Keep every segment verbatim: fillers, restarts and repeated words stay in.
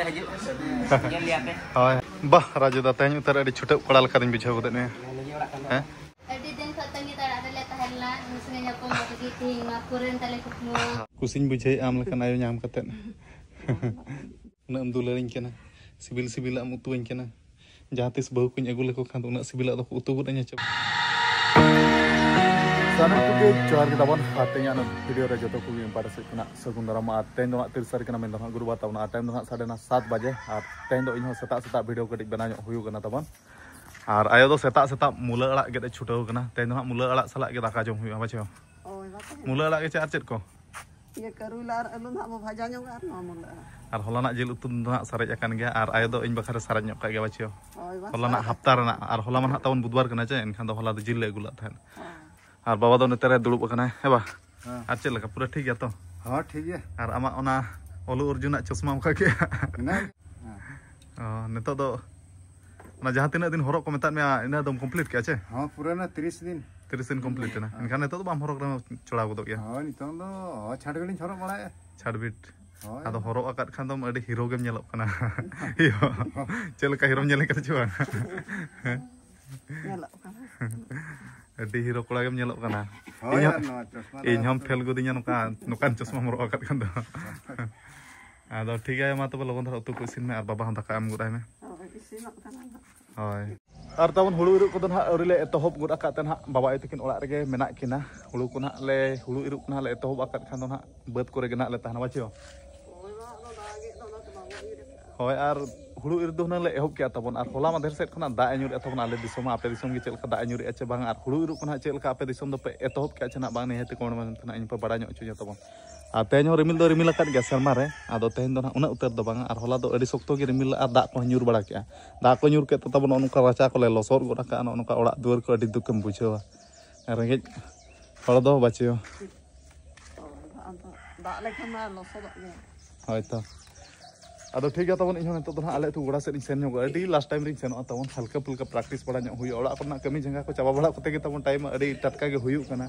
ᱦᱤᱡᱩᱜ ᱧᱮᱞ ᱞᱮᱭᱟ ᱯᱮ᱾ ᱦᱳᱭ᱾ ᱵᱟᱦ, ᱨᱟᱡᱩ ᱫᱟ, ᱛᱮᱦᱮᱧ ᱩᱛᱟᱹᱨ ᱟᱹᱰᱤ ᱪᱷᱩᱴᱟᱹᱣ ᱠᱚᱲᱟ ᱞᱮᱠᱟᱞᱤᱧ ᱵᱩᱡᱷᱟᱹᱣ ᱜᱚᱫᱮᱫ ᱢᱮᱭᱟ᱾ ᱦᱮᱸ? ᱟᱹᱰᱤ ᱫᱤᱱ ᱠᱷᱚᱱ ᱛᱟᱺᱜᱤ ᱛᱟᱲᱟᱜ ᱨᱮᱞᱮ ᱛᱟᱦᱮᱸ ᱞᱮᱱᱟ, ᱢᱤᱥ ᱜᱮ ᱧᱟᱯᱟᱢ ᱞᱟᱹᱜᱤᱫ᱾ ᱛᱮᱦᱮᱧ ᱢᱟ ᱯᱩᱨᱟᱹᱣᱮᱱ ᱛᱟᱞᱮ ᱠᱩᱠᱢᱩ᱾ ᱠᱩᱥᱤᱧ ᱵᱩᱡᱷᱟᱹᱣᱮᱫᱼᱟ ᱟᱢ ᱞᱮᱠᱟᱱ ᱟᱭᱳ ᱧᱟᱢ ᱠᱟᱛᱮᱫ᱾ ᱩᱱᱟᱹᱜ ᱮᱢ ᱫᱩᱞᱟᱹᱲᱤᱧ ᱠᱟᱱᱟ, ᱥᱤᱵᱤᱞ ᱥᱤᱵᱤᱞᱟᱜ ᱮᱢ ᱩᱛᱩᱣᱟᱹᱧ ᱠᱟᱱᱟ᱾ ᱡᱟᱦᱟᱸ ᱛᱤᱥ ᱵᱟᱹᱦᱩ ᱠᱚᱧ ᱟᱹᱜᱩ ᱞᱮᱠᱚ ᱠᱷᱟᱱ ᱫᱚ ᱩᱱᱟᱹᱜ ᱥᱤᱵᱤᱞᱟᱜ ᱫᱚᱠᱚ ᱩᱛᱩ ᱜᱚᱫ ᱟᱹᱧᱟ ᱪᱮ? ᱥᱟᱱᱟᱢ ᱠᱚᱜᱮ ᱡᱚᱦᱟᱨ ᱜᱮ ᱛᱟᱵᱚᱱ᱾ ᱟᱨ ᱛᱮᱦᱮᱧᱟᱜ ᱱᱚᱣᱟ ᱵᱷᱤᱰᱤᱭᱳ ᱨᱮ ᱡᱚᱛᱚ ᱠᱚᱜᱮ ᱤᱧ ᱯᱟᱦᱴᱟ ᱥᱮᱫ ᱠᱷᱚᱱᱟᱜ ᱥᱟᱹᱜᱩᱱ ᱫᱟᱨᱟᱢ᱾ ᱟᱨ ᱛᱮᱦᱮᱧ ᱫᱚ ᱦᱟᱸᱜ ᱛᱤᱨᱤᱥ ᱛᱟᱹᱨᱤᱠᱷ ᱠᱟᱱᱟ, ᱢᱮᱱᱫᱚ ᱦᱟᱸᱜ ᱜᱩᱨᱩᱵᱟᱨ ᱛᱟᱵᱚᱱ᱾ ᱟᱨ ᱴᱟᱭᱤᱢ ᱫᱚ ᱦᱟᱸᱜ ᱥᱟᱰᱮ ᱱᱟ ᱥᱟᱛ ᱵᱟᱡᱮ᱾ ᱟᱨ ᱛᱮᱦᱮᱧ ᱫᱚ ᱤᱧᱦᱚᱸ ᱥᱮᱛᱟᱜ ᱥᱮᱛᱟᱜ ᱵᱷᱤᱰᱤᱭᱳ ᱠᱟᱹᱴᱤᱡ ᱵᱮᱱᱟᱣ ᱧᱚᱜ ᱦᱩᱭᱩᱜ ᱠᱟᱱᱟ ᱛᱟᱵᱚᱱ᱾ ᱟᱨ ᱟᱭᱳ ᱫᱚ ᱥᱮᱛᱟᱜ ᱥᱮᱛᱟᱜ ᱢᱩᱞᱟᱹ ᱟᱲᱟᱜ ᱜᱮᱫ ᱮ ᱪᱷᱩᱴᱟᱹᱣ ᱠᱟᱱᱟ᱾ ᱛᱮᱦᱮᱧ ᱫᱚ ᱦᱟᱸᱜ ᱢᱩᱞᱟᱹ ᱟᱲᱟᱜ ᱥᱟᱞᱟᱜ ᱜᱮ ᱫᱟᱠᱟ ᱡᱚᱢ ᱦᱩᱭᱩᱜᱼᱟ, ᱵᱟᱪᱷᱟᱣ᱾ ᱦᱳᱭ, ᱵᱟᱠᱚ ᱦᱮᱡ ᱢᱩᱞᱟᱹ ᱟᱲᱟᱜ ᱜᱮ ᱪᱮ ᱟᱨ ᱪᱮᱫ ᱠᱚ? ᱤᱭᱟᱹ ᱠᱟᱹᱨᱩᱞᱟ ᱟᱨ ᱟᱹᱞᱩ ᱱᱟᱦᱟᱜ ᱵᱚ ᱵᱷᱟᱡᱟ ᱧᱚᱜᱟ ᱟᱨ ᱱᱚᱣᱟ ᱢᱩᱞᱟᱹ ᱟᱲᱟᱜ᱾ ᱟᱨ ᱦᱚᱞᱟᱱᱟᱜ ᱡᱤᱞ ᱩᱛᱩ ᱫᱚ ᱦᱟᱸᱜ ᱥᱟᱨᱮᱡ ᱟᱠᱟᱱ ᱜᱮᱭᱟ, ᱟᱨ ᱟᱭᱳ ᱫᱚ ᱤᱧ ᱵᱟᱠᱷᱨᱟ ᱥᱟᱨᱮᱡ ᱧᱚᱜ ᱠᱟᱜ ᱜᱮᱭᱟ, ᱵᱟᱪᱷᱟᱣ᱾ ᱦᱳᱭ, ᱵᱟᱠᱚ ᱦᱚᱞᱟᱱᱟᱜ ᱦᱟᱯᱛᱟ ᱨᱮᱱᱟᱜ, ᱟᱨ ᱦᱚᱞᱟ ᱢᱟ ᱱᱟᱦᱟᱜ ᱛᱟᱵᱚᱱ ᱵᱩᱫᱷᱵᱟᱨ ᱠᱟᱱᱟ ᱪᱮ, ᱮᱱᱠᱷᱟᱱ ᱫᱚ ᱦᱚᱞᱟ ᱫᱚ ᱡᱤᱞ ᱞᱮ ᱟᱹᱜᱩ ᱞᱮᱫ ᱛᱟᱦᱮᱸᱫ᱾ ᱦᱳᱭ᱾ ᱟᱨ ᱵᱟᱵᱟ ᱫᱚ ᱱᱚᱛᱮ ᱨᱮ ᱫᱩᱲᱩᱵ ᱟᱠᱟᱱᱟᱭ, ᱦᱮᱸ ᱵᱟ? ᱦᱮᱸ᱾ ᱟᱨ ᱪᱮᱫ ᱞᱮᱠᱟ, ᱯᱩᱨᱟᱹ ᱴᱷᱤᱠ ᱜᱮᱭᱟ ᱛᱚ? ᱦᱚᱸ, ᱴᱷᱤᱠ ᱜᱮᱭᱟ᱾ ᱟᱨ ᱟᱢᱟᱜ ᱚᱱᱟ ᱚᱞᱩ ᱚᱨᱡᱩᱱᱟᱜ ᱪᱚᱥᱢᱟᱢ ᱚᱠᱟ ᱠᱮᱜᱼᱟ? ᱢᱮᱱᱟᱜ ᱜᱮᱭᱟ᱾ ᱦᱮᱸ᱾ ᱚ, ᱱᱤᱛᱚᱜ ᱫᱚ ᱚᱱᱟ ᱡᱟᱦᱟᱸ ᱛᱤᱱᱟᱹᱜ ᱫᱤᱱ ᱦᱚᱨᱚᱜ ᱠᱚ ᱢᱮᱛᱟᱫ ᱢᱮᱭᱟ, ᱤᱱᱟᱹ ᱫᱚᱢ ᱠᱚᱢᱯᱞᱤᱴ ᱠᱮᱜᱼᱟ ᱪᱮ? ᱦᱚᱸ, ᱯᱩᱨᱟᱹᱣᱱᱟ ᱛᱤᱨᱤᱥ ᱫᱤᱱ᱾ ᱛᱤᱨᱤᱥ ᱫᱤᱱ ᱠᱚᱢᱯᱞᱤᱴ ᱮᱱᱟ᱾ ᱦᱮᱸ᱾ ᱮᱱᱠᱷᱟᱱ ᱱᱤᱛᱚᱜ ᱫᱚ ᱵᱟᱢ ᱦᱚᱨᱚᱜ ᱨᱮᱦᱚᱸ ᱪᱚᱲᱟᱣ ᱜᱚᱫᱚᱜ ᱜᱮᱭᱟ᱾ ᱦᱳᱭ, ᱱᱤᱛᱚᱝ ᱫᱚ ᱪᱷᱟᱰ ᱜᱟᱹᱰᱤᱧ ᱦᱚᱨᱚᱜ ᱵᱟᱲᱟᱭᱮᱫᱼᱟ᱾ ᱪᱷᱟᱰᱵᱤᱴ᱾ ᱦᱳᱭ᱾ ᱟᱫᱚ ᱦᱚᱨᱚᱜ ᱟᱠᱟᱫ ᱠᱷᱟᱱ ᱫᱚᱢ ᱟᱹᱰᱤ ᱦᱤᱨᱳ ᱜᱮᱢ ᱧᱮᱞᱚᱜ ᱠᱟᱱᱟ᱾ ᱦᱤᱨᱳ᱾ ᱪᱮᱫ ᱞᱮᱠᱟ ᱦᱤᱨᱳᱢ ᱧᱮᱞ ᱠᱟᱱᱟ ᱪᱮ ᱵᱟᱝ? ᱦᱮᱸ? ᱧᱮᱞᱚᱜ ᱠᱟᱱᱟ᱾ ᱟᱹᱰᱤ ᱦᱤᱨᱳ ᱠᱚᱲᱟ ᱜᱮᱢ ᱧᱮᱞᱚᱜ ᱠᱟᱱᱟ᱾ ᱦᱳᱭ, ᱤᱧ ᱦᱚᱸ, ᱟᱨ ᱱᱚᱣᱟ ᱪᱚᱥᱢᱟ ᱤᱧ ᱞᱟᱜᱟᱣ ᱦᱚᱸᱢ ᱠᱟᱛᱮ ᱯᱷᱮᱞ ᱜᱚᱫᱤᱧᱟ ᱱᱚᱝᱠᱟ, ᱱᱚᱝᱠᱟᱱ ᱪᱚᱥᱢᱟᱢ ᱦᱚᱨᱚᱜ ᱟᱠᱟᱫ ᱠᱷᱟᱱ ᱫᱚ᱾ ᱟᱫᱚ ᱴᱷᱤᱠ ᱜᱮᱭᱟ, ᱢᱟ ᱛᱚᱵᱮ ᱞᱚᱜᱚᱱ ᱫᱷᱟᱨᱟ ᱩᱛᱩ ᱠᱚ ᱤᱥᱤᱱ ᱢᱮ ᱟᱨ ᱵᱟᱵᱟ ᱦᱚᱸ ᱫᱟᱠᱟ ᱮᱢ ᱜᱚᱫ ᱟᱭ ᱢᱮ᱾ ᱦᱳᱭ, ᱤᱥᱤᱱᱚᱜ ᱠᱟᱱᱟ ᱱᱟᱦᱟᱜ᱾ ᱦᱳᱭ᱾ ᱟᱨ ᱛᱟᱵᱚᱱ ᱦᱩᱲᱩ ᱤᱨᱚᱜ ᱠᱚᱫᱚ ᱱᱟᱦᱟᱜ ᱟᱹᱣᱨᱤ ᱞᱮ ᱮᱛᱚᱦᱚᱵ ᱜᱚᱫ ᱟᱠᱟᱫ ᱛᱮ ᱱᱟᱦᱟᱜ ᱵᱟᱵᱟ ᱟᱭᱳ ᱛᱟᱹᱠᱤᱱ ᱚᱲᱟᱜ ᱨᱮᱜᱮ ᱢᱮᱱᱟᱜ ᱠᱤᱱᱟ᱾ ᱦᱩᱲᱩ ᱠᱚ ᱱᱟᱦᱟᱜ ᱞᱮ, ᱦᱩᱲᱩ ᱤᱨᱚᱜ ᱠᱚ ᱱᱟᱦᱟᱜ ᱞᱮ ᱮᱛᱚᱦᱚᱵ ᱟᱠᱟᱫ ᱠᱷᱟᱱ ᱫᱚ ᱱᱟᱦᱟᱜ ᱵᱟᱹᱫᱽ ᱠᱚᱨᱮ ᱜᱮ ᱱᱟᱦᱟᱜ ᱞᱮ ᱛᱟᱦᱮᱱᱟ, ᱵᱟᱪᱮ ᱵᱟᱝ? ᱦᱳᱭ, ᱵᱟᱝ, ᱚᱱᱟ ᱫᱟᱜ ᱜᱮ ᱫᱚ, ᱚᱱᱟ ᱛᱮ ᱵᱟᱵᱚᱱ ᱤᱨ ᱟᱠᱟᱫᱼᱟ᱾ ᱦᱳᱭ, ᱟᱨ ᱦᱩᱲᱩ ᱤᱨ ᱫᱚ ᱦᱩᱱᱟᱹᱝ ᱞᱮ ᱮᱦᱚᱵ ᱠᱮᱜᱼᱟ ᱛᱟᱵᱚᱱ, ᱟᱨ ᱦᱚᱞᱟ ᱢᱟᱫᱷᱮᱨ ᱥᱮᱫ ᱠᱷᱚᱱᱟᱜ ᱫᱟᱜ ᱮ ᱧᱩᱨᱮᱜᱼᱟ ᱛᱟᱵᱚᱱ ᱟᱞᱮ ᱫᱤᱥᱚᱢ, ᱟᱯᱮ ᱫᱤᱥᱚᱢ ᱜᱮ ᱪᱮᱫ ᱞᱮᱠᱟ ᱫᱟᱜ ᱮ ᱧᱩᱨᱮᱜᱼᱟ ᱪᱮ ᱵᱟᱝ, ᱟᱨ ᱦᱩᱲᱩ ᱤᱨᱚᱜ ᱠᱚ ᱱᱟᱦᱟᱜ ᱪᱮᱫ ᱞᱮᱠᱟ ᱟᱯᱮ ᱫᱤᱥᱚᱢ ᱫᱚᱯᱮ ᱮᱛᱚᱦᱚᱵ ᱠᱮᱜᱼᱟ ᱪᱮ ᱱᱟᱦᱟᱜ ᱵᱟᱝ, ᱱᱤᱦᱟᱹᱛ ᱜᱮ comment ᱢᱟᱫᱽᱫᱷᱚᱢ ᱛᱮ ᱱᱟᱦᱟᱜ ᱤᱧ ᱯᱮ ᱵᱟᱲᱟᱭ ᱧᱚᱜ ᱦᱚᱪᱚᱧᱟ ᱛᱟᱵᱚᱱ᱾ ᱟᱨ ᱛᱮᱦᱮᱧ ᱦᱚᱸ ᱨᱤᱢᱤᱞ ᱫᱚ ᱨᱤᱢᱤᱞ ᱟᱠᱟᱫ ᱜᱮᱭᱟ ᱥᱮᱨᱢᱟ ᱨᱮ, ᱟᱫᱚ ᱛᱮᱦᱮᱧ ᱫᱚ ᱱᱟᱦᱟᱜ ᱩᱱᱟᱹᱜ ᱩᱛᱟᱹᱨ ᱫᱚ ᱵᱟᱝᱟ, ᱟᱨ ᱦᱚᱞᱟ ᱫᱚ ᱟᱹᱰᱤ ᱥᱚᱠᱛᱚ ᱜᱮ ᱨᱤᱢᱤᱞ ᱞᱟᱜᱼᱟ, ᱫᱟᱜ ᱠᱚᱦᱚᱸ ᱧᱩᱨ ᱵᱟᱲᱟ ᱠᱮᱜᱼᱟ᱾ ᱫᱟᱜ ᱠᱚ ᱧᱩᱨ ᱠᱮᱫ ᱛᱮ ᱛᱟᱵᱚᱱ ᱱᱚᱜᱼᱚ ᱱᱚᱝᱠᱟ ᱨᱟᱪᱟ ᱠᱚᱞᱮ ᱞᱚᱥᱚᱫ ᱜᱚᱫ ᱟᱠᱟᱫᱼᱟ, ᱱᱚᱜᱼᱚ ᱱᱚᱝᱠᱟ ᱚᱲᱟᱜ ᱫᱩᱣᱟᱹᱨ ᱠᱚ ᱟᱹᱰᱤ ᱫᱩᱠᱮᱢ ᱵᱩᱡᱷᱟᱹᱣᱟ᱾ ᱨᱮᱸᱜᱮᱡ ᱦᱚᱲ ᱫᱚ ᱵᱟᱪᱮ᱾ ᱦᱳᱭ, ᱟᱫᱚ ᱫᱟᱜ ᱞᱮᱠᱷᱟᱱ ᱢᱟ ᱞᱚᱥᱚᱫᱚᱜ ᱜᱮᱭᱟ᱾ ᱦᱳᱭ ᱛᱚ᱾ ᱟᱫᱚ ᱴᱷᱤᱠ ᱜᱮᱭᱟ ᱛᱟᱵᱚᱱ, ᱤᱧ ᱦᱚᱸ ᱱᱤᱛᱚᱜ ᱫᱚ ᱦᱟᱸᱜ ᱟᱞᱮ ᱟᱹᱛᱩ ᱜᱚᱲᱟ ᱥᱮᱫ ᱤᱧ ᱥᱮᱱ ᱧᱚᱜᱚᱜᱼᱟ᱾ ᱟᱹᱰᱤ last time ᱨᱤᱧ ᱥᱮᱱᱚᱜᱼᱟ ᱛᱟᱵᱚᱱ, ᱦᱟᱞᱠᱟ ᱯᱷᱩᱞᱠᱟ practice ᱵᱟᱲᱟ ᱧᱚᱜ ᱦᱩᱭᱩᱜᱼᱟ᱾ ᱚᱲᱟᱜ ᱠᱚᱨᱮᱱᱟᱜ ᱠᱟᱹᱢᱤ ᱡᱟᱸᱜᱟ ᱠᱚ ᱪᱟᱵᱟ ᱵᱟᱲᱟ ᱠᱟᱛᱮ ᱜᱮ ᱛᱟᱵᱚᱱ time ᱟᱹᱰᱤ ᱴᱟᱴᱠᱟ ᱜᱮ ᱦᱩᱭᱩᱜ ᱠᱟᱱᱟ᱾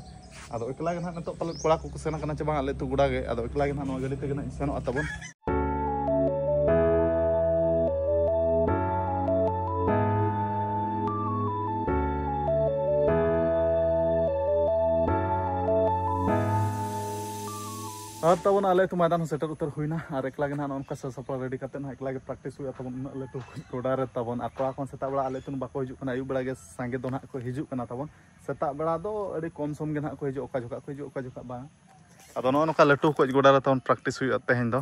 ᱟᱫᱚ ᱮᱠᱞᱟ ᱜᱮ ᱱᱟᱦᱟᱜ ᱱᱤᱛᱚᱜ ᱯᱟᱞᱮᱫ ᱠᱚᱲᱟ ᱠᱚᱠᱚ ᱥᱮᱱ ᱟᱠᱟᱱᱟ ᱪᱮ ᱵᱟᱝ, ᱟᱞᱮ ᱟᱹᱛᱩ ᱜᱚᱲᱟ ᱜᱮ᱾ ᱟᱫᱚ ᱮᱠᱞᱟ ᱜᱮ ᱱᱟᱦᱟᱜ ᱱᱚᱣᱟ ᱜᱟᱹᱰᱤ ᱛᱮᱜᱮ ᱱᱟᱦᱟᱜ ᱤᱧ ᱥᱮᱱᱚᱜᱼᱟ ᱛᱟᱵᱚᱱ᱾ ᱟᱨ ᱛᱟᱵᱚᱱ ᱟᱞᱮ ᱟᱹᱛᱩ ᱢᱚᱭᱫᱟᱱ ᱦᱚᱸ ᱥᱮᱴᱮᱨ ᱩᱛᱟᱹᱨ ᱦᱩᱭᱱᱟ, ᱟᱨ ᱮᱠᱞᱟ ᱜᱮ ᱱᱟᱦᱟᱜ ᱱᱚᱜᱼᱚ ᱱᱚᱝᱠᱟ ᱥᱟᱡᱟᱣ ᱥᱟᱯᱲᱟᱣ ᱨᱮᱰᱤ ᱠᱟᱛᱮ ᱱᱟᱦᱟᱜ ᱮᱠᱞᱟ ᱜᱮ ᱯᱨᱮᱠᱴᱤᱥ ᱦᱩᱭᱩᱜᱼᱟ ᱛᱟᱵᱚᱱ ᱩᱱᱟᱹᱜ ᱞᱟᱹᱴᱩ ᱜᱚᱰᱟ ᱨᱮ ᱛᱟᱵᱚᱱ᱾ ᱟᱨ ᱠᱚᱲᱟ ᱠᱚ ᱥᱮᱛᱟᱜ ᱵᱮᱲᱟ ᱟᱞᱮ ᱟᱹᱛᱩ ᱵᱟᱠᱚ ᱦᱤᱡᱩᱜ ᱠᱟᱱᱟ, ᱟᱹᱭᱩᱵ ᱵᱮᱲᱟ ᱜᱮ ᱥᱟᱸᱜᱮ ᱫᱚ ᱱᱟᱦᱟᱜ ᱠᱚ ᱦᱤᱡᱩᱜ ᱠᱟᱱᱟ ᱛᱟᱵᱚᱱ᱾ ᱥᱮᱛᱟᱜ ᱵᱮᱲᱟ ᱫᱚ ᱟᱹᱰᱤ ᱠᱚᱢ ᱥᱚᱢ ᱜᱮ ᱱᱟᱦᱟᱜ ᱠᱚ ᱦᱤᱡᱩᱜᱼᱟ, ᱚᱠᱟ ᱡᱚᱠᱷᱟᱜ ᱠᱚ ᱦᱤᱡᱩᱜᱼᱟ, ᱚᱠᱟ ᱡᱚᱠᱷᱟᱜ ᱵᱟᱝ᱾ ᱟᱫᱚ ᱱᱚᱜᱼᱚ ᱱᱚᱝᱠᱟ ᱞᱟᱹᱴᱩ ᱠᱚᱡ ᱜᱚᱰᱟ ᱨᱮ ᱛᱟᱵᱚᱱ ᱯᱨᱮᱠᱴᱤᱥ ᱦᱩᱭᱩᱜᱼᱟ ᱛᱮᱦᱮᱧ ᱫᱚ᱾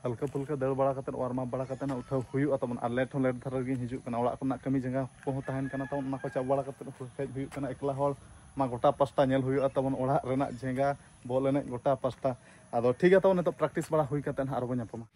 ᱦᱟᱞᱠᱟ ᱯᱷᱩᱞᱠᱟ ᱫᱟᱹᱲ ᱵᱟᱲᱟ ᱠᱟᱛᱮ, ᱣᱟᱨᱢ ᱟᱯ ᱵᱟᱲᱟ ᱠᱟᱛᱮ ᱱᱟᱦᱟᱜ ᱩᱴᱷᱟᱹᱣ ᱦᱩᱭᱩᱜᱼᱟ ᱛᱟᱵᱚᱱ᱾ ᱟᱨ ᱞᱮᱴ ᱦᱚᱸ ᱞᱮᱴ ᱫᱷᱟᱨᱟ ᱨᱮᱜᱤᱧ ᱦᱤᱡᱩᱜ ᱠᱟᱱᱟ, ᱚᱲᱟᱜ ᱠᱚᱨᱮᱱᱟᱜ ᱠᱟᱹᱢᱤ ᱡᱟᱸᱜᱟ ᱠᱚᱦᱚᱸ ᱛᱟᱦᱮᱱ ᱠᱟᱱᱟ ᱛᱟᱵᱚᱱ, ᱚᱱᱟ ᱠᱚ ᱪᱟᱵᱟ ᱵᱟᱲᱟ ᱠᱟᱛᱮ ᱦᱮᱡ ᱦᱩᱭᱩᱜ ᱠᱟᱱᱟ᱾ ᱮᱠᱞᱟ ᱦᱚᱲ ᱢᱟ ᱜᱚᱴᱟ ᱯᱟᱥᱴᱟ ᱧᱮᱞ ᱦᱩᱭᱩᱜᱼᱟ ᱛᱟᱵᱚᱱ, ᱚᱲᱟᱜ ᱨᱮᱱᱟᱜ ᱡᱟᱸᱜᱟ, ᱵᱚᱞ ᱮᱱᱮᱡ ᱜᱚᱴᱟ ᱯᱟᱥᱴᱟ᱾ ᱟᱫᱚ ᱴᱷᱤᱠ ᱜᱮᱭᱟ, ᱛᱟᱵᱚᱱ ᱱᱤᱛᱚᱜ ᱯᱨᱮᱠᱴᱤᱥ ᱵᱟᱲᱟ ᱦᱩᱭ ᱠᱟᱛᱮ ᱱᱟᱦᱟᱜ ᱟᱨᱚ ᱵᱚᱱ ᱧᱟᱯᱟᱢᱟ᱾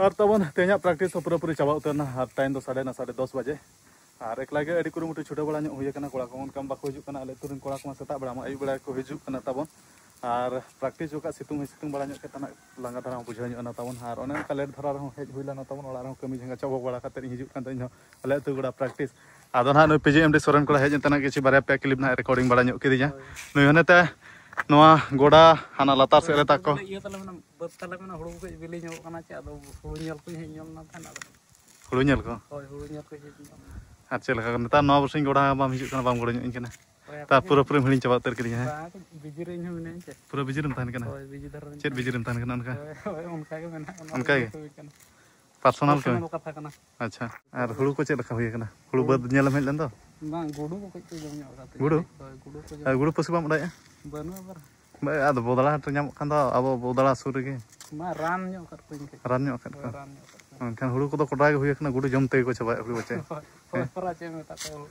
ᱟᱨ ᱛᱟᱵᱚᱱ ᱛᱮᱦᱮᱧᱟᱜ practice ᱦᱚᱸ ᱯᱩᱨᱟᱹᱯᱩᱨᱤ ᱪᱟᱵᱟ ᱩᱛᱟᱹᱨ ᱮᱱᱟ, ᱟᱨ time ᱫᱚ ᱥᱟᱰᱮ ᱮᱱᱟ ᱥᱟᱲᱮ ᱫᱚᱥ ᱵᱟᱡᱮ᱾ ᱟᱨ ᱮᱠᱞᱟ ᱜᱮ ᱟᱹᱰᱤ ᱠᱩᱨᱩᱢᱩᱴᱩ ᱪᱷᱩᱴᱟᱹᱣ ᱵᱟᱲᱟ ᱧᱚᱜ ᱦᱩᱭ ᱟᱠᱟᱱᱟ᱾ ᱠᱚᱲᱟ ᱠᱚ ᱚᱱᱠᱟ ᱵᱟᱠᱚ ᱦᱤᱡᱩᱜ ᱠᱟᱱᱟ, ᱟᱞᱮ ᱟᱹᱛᱩ ᱨᱮᱱ ᱠᱚᱲᱟ ᱠᱚᱢᱟ ᱥᱮᱛᱟᱜ ᱵᱮᱲᱟ ᱢᱟ ᱟᱹᱭᱩᱵ ᱵᱮᱲᱟ ᱠᱚ ᱦᱤᱡᱩᱜ ᱠᱟᱱᱟ ᱛᱟᱵᱚᱱ᱾ ᱟᱨ practice ᱡᱚᱠᱷᱚᱱ ᱥᱤᱛᱩᱝ ᱦᱚᱸᱭ ᱥᱤᱛᱩᱝ ᱵᱟᱲᱟ ᱧᱚᱜ ᱠᱮᱫ ᱛᱟᱦᱮᱱᱟ, ᱞᱟᱸᱜᱟ ᱫᱷᱟᱨᱟ ᱦᱚᱸ ᱵᱩᱡᱷᱟᱹᱣ ᱧᱚᱜ ᱮᱱᱟ ᱛᱟᱵᱚᱱ᱾ ᱟᱨ ᱚᱱᱮ ᱚᱱᱠᱟ late ᱫᱷᱟᱨᱟ ᱨᱮᱦᱚᱸ ᱦᱮᱡ ᱦᱩᱭ ᱞᱮᱱᱟ ᱛᱟᱵᱚᱱ, ᱚᱲᱟᱜ ᱨᱮᱦᱚᱸ ᱠᱟᱹᱢᱤ ᱡᱷᱟᱸᱜᱟ ᱪᱟᱵᱟ ᱵᱟᱲᱟ ᱠᱟᱛᱮᱫ ᱤᱧ ᱦᱤᱡᱩᱜ ᱠᱟᱱ ᱛᱟᱦᱮᱸ ᱤᱧ ᱦᱚᱸ ᱟᱞᱮ ᱟᱹᱛᱩ ᱜᱚᱰᱟ practice᱾ ᱟᱫᱚ ᱱᱟᱦᱟᱜ ᱱᱩᱭ PGMD ᱥᱚᱨᱮᱱ ᱠᱚᱲᱟ ᱦᱮᱡ ᱮᱱ ᱛᱟᱦᱮᱱᱟ, ᱠᱤᱪᱷᱩ ᱵᱟᱨᱭᱟ ᱯᱮᱭᱟ clip ᱱᱟᱦᱟᱜ recording ᱵᱟᱲᱟ ᱧᱚᱜ ᱠᱤᱫᱤᱧᱟ᱾ ᱦᱳᱭ᱾ ᱱᱩᱭ ᱦᱚᱸ ᱱᱮᱛᱮ ᱱᱚᱣᱟ ᱜᱚᱰᱟ ᱦᱟᱱᱟ ᱞᱟᱛᱟᱨ ᱥᱮᱫ ᱨᱮ ᱛᱟᱠᱚ᱾ ᱤᱭᱟᱹ ᱛᱟᱞᱮ ᱢᱮᱱᱟ, ᱵᱟᱹᱫᱽ ᱛᱟᱞᱮ ᱢᱮᱱᱟ, ᱦᱩᱲᱩ ᱠᱚ ᱠᱟᱹᱡ ᱵᱤᱞᱤ ᱧᱚᱜ ᱠᱟᱱᱟ ᱪᱮ, ᱟᱫᱚ ᱦᱩᱲᱩ ᱧᱮᱞ ᱠᱚᱧ ᱦᱮᱡ ᱧᱚᱜ ᱞᱮᱱᱟ ᱛᱟᱦᱮᱸᱫ, ᱟᱫᱚ ᱦᱩᱲᱩ ᱧᱮᱞ ᱠᱚ? ᱦᱳᱭ, ᱦᱩᱲᱩ ᱧᱮᱞ ᱠᱚᱧ ᱦᱮᱡ ᱧᱚᱜ ᱞᱮᱱᱟ᱾ ᱟᱨ ᱪᱮᱫ ᱞᱮᱠᱟ ᱱᱮᱛᱟᱨ ᱱᱚᱣᱟ ᱵᱚᱨᱥᱤᱧ ᱜᱚᱰᱟ ᱵᱟᱢ ᱦᱤᱡᱩᱜ ᱠᱟᱱᱟ, ᱵᱟᱢ ᱜᱚᱲᱚ ᱧᱚᱜ ᱟᱹᱧ ᱠᱟᱱᱟ? ᱦᱳᱭ, ᱛᱟ ᱟᱯᱮ ᱯᱩᱨᱟᱹ ᱜᱮ ᱯᱩᱨᱤᱢ ᱦᱤᱲᱤᱧ ᱪᱟᱵᱟ ᱩᱛᱟᱹᱨ ᱠᱤᱫᱤᱧᱟ, ᱦᱮᱸ? ᱵᱟᱝ, ᱠᱟᱹᱡ busy ᱨᱮ ᱤᱧ ᱦᱚᱸ ᱢᱤᱱᱟᱹᱧ ᱪᱮ᱾ ᱯᱩᱨᱟᱹ busy ᱨᱮᱢ ᱛᱟᱦᱮᱱ ᱠᱟᱱᱟ? ᱦᱳᱭ, busy ᱫᱷᱟᱨᱟ ᱨᱮᱧ ᱪᱮᱫ ᱛᱟᱦᱮᱱ busy ᱨᱮᱢ ᱛᱟᱦᱮᱱ ᱠᱟᱱᱟ ᱚᱱᱠᱟ? ᱦᱳᱭ, ᱦᱳᱭ, ᱚᱱᱠᱟ ᱜᱮ ᱢᱮᱱᱟᱜ ᱚᱱᱟ ᱚᱱᱠᱟ ᱜᱮ? ᱦᱩᱭ ᱠᱟᱱᱟ᱾ Personal ᱠᱟᱹᱢᱤ? Personal ᱠᱟᱛᱷᱟ ᱠᱟᱱᱟ᱾ ᱟᱪᱪᱷᱟ, ᱟᱨ ᱦᱩᱲᱩ ᱠᱚ ᱪᱮᱫ ᱞᱮᱠᱟ ᱦᱩᱭ ᱟᱠᱟᱱᱟ? ᱦᱩᱲᱩ ᱦᱩᱲᱩ ᱵᱟᱹᱫᱽ ᱧᱮᱞᱮᱢ ᱦᱮᱡ ᱞᱮᱱ ᱫᱚ? ᱵᱟᱝ, ᱜᱩᱰᱩ ᱠᱚ ᱠᱟᱹᱡ ᱠᱚ ᱡᱚᱢ ᱧᱚᱜ ᱟᱠᱟᱫ ᱛᱤᱧᱟ᱾ ᱜᱩᱰᱩ? ᱦᱳᱭ, ᱜᱩᱰᱩ ᱠᱚ ᱡᱚᱢ᱾ ᱟᱨ ᱜᱩᱰᱩ ᱯᱟᱹᱥᱤ ᱵᱟᱢ ᱚᱰᱟᱣᱮᱫᱼᱟ? ᱵᱟᱹᱱᱩᱜᱼᱟ ᱟᱵᱟᱨ᱾ ᱵᱟᱝ, ᱟᱫᱚ ᱵᱚᱫᱽᱲᱟ ᱦᱟᱴ ᱨᱮ ᱧᱟᱢᱚᱜ ᱠᱷᱟᱱ ᱫᱚ ᱟᱵᱚ ᱵᱚᱫᱽᱲᱟ ᱥᱩᱨ ᱨᱮᱜᱮ᱾ ᱢᱟ ᱨᱟᱱ ᱧᱚᱜ ᱟᱠᱟᱫ ᱠᱚᱣᱟᱧ ᱠᱟᱹᱡ᱾ ᱨᱟᱱ ᱧᱚᱜ ᱟᱠᱟᱫ ᱦᱳᱭ, ᱠᱚᱣᱟ? ᱨᱟᱱ ᱧᱚᱜ ᱟᱠᱟᱫ ᱠᱚᱣᱟ᱾ ᱢᱮᱱᱠᱷᱟᱱ ᱦᱩᱲᱩ ᱠᱚᱫᱚ ᱠᱚᱰᱨᱟ ᱜᱮ ᱦᱩᱭ ᱟᱠᱟᱱᱟ, ᱜᱩᱰᱩ ᱡᱚᱢ ᱛᱮᱜᱮ ᱠᱚ ᱪᱟᱵᱟᱭᱮᱫ ᱦᱩᱲᱩ ᱵᱟᱪᱮ᱾ ᱦᱳᱭ, ᱦᱳᱭ, ᱦᱮᱸ? ᱯᱚᱨᱟ ᱪᱮᱫ ᱮᱢ ᱢᱮᱛᱟ ᱠᱚᱣᱟ?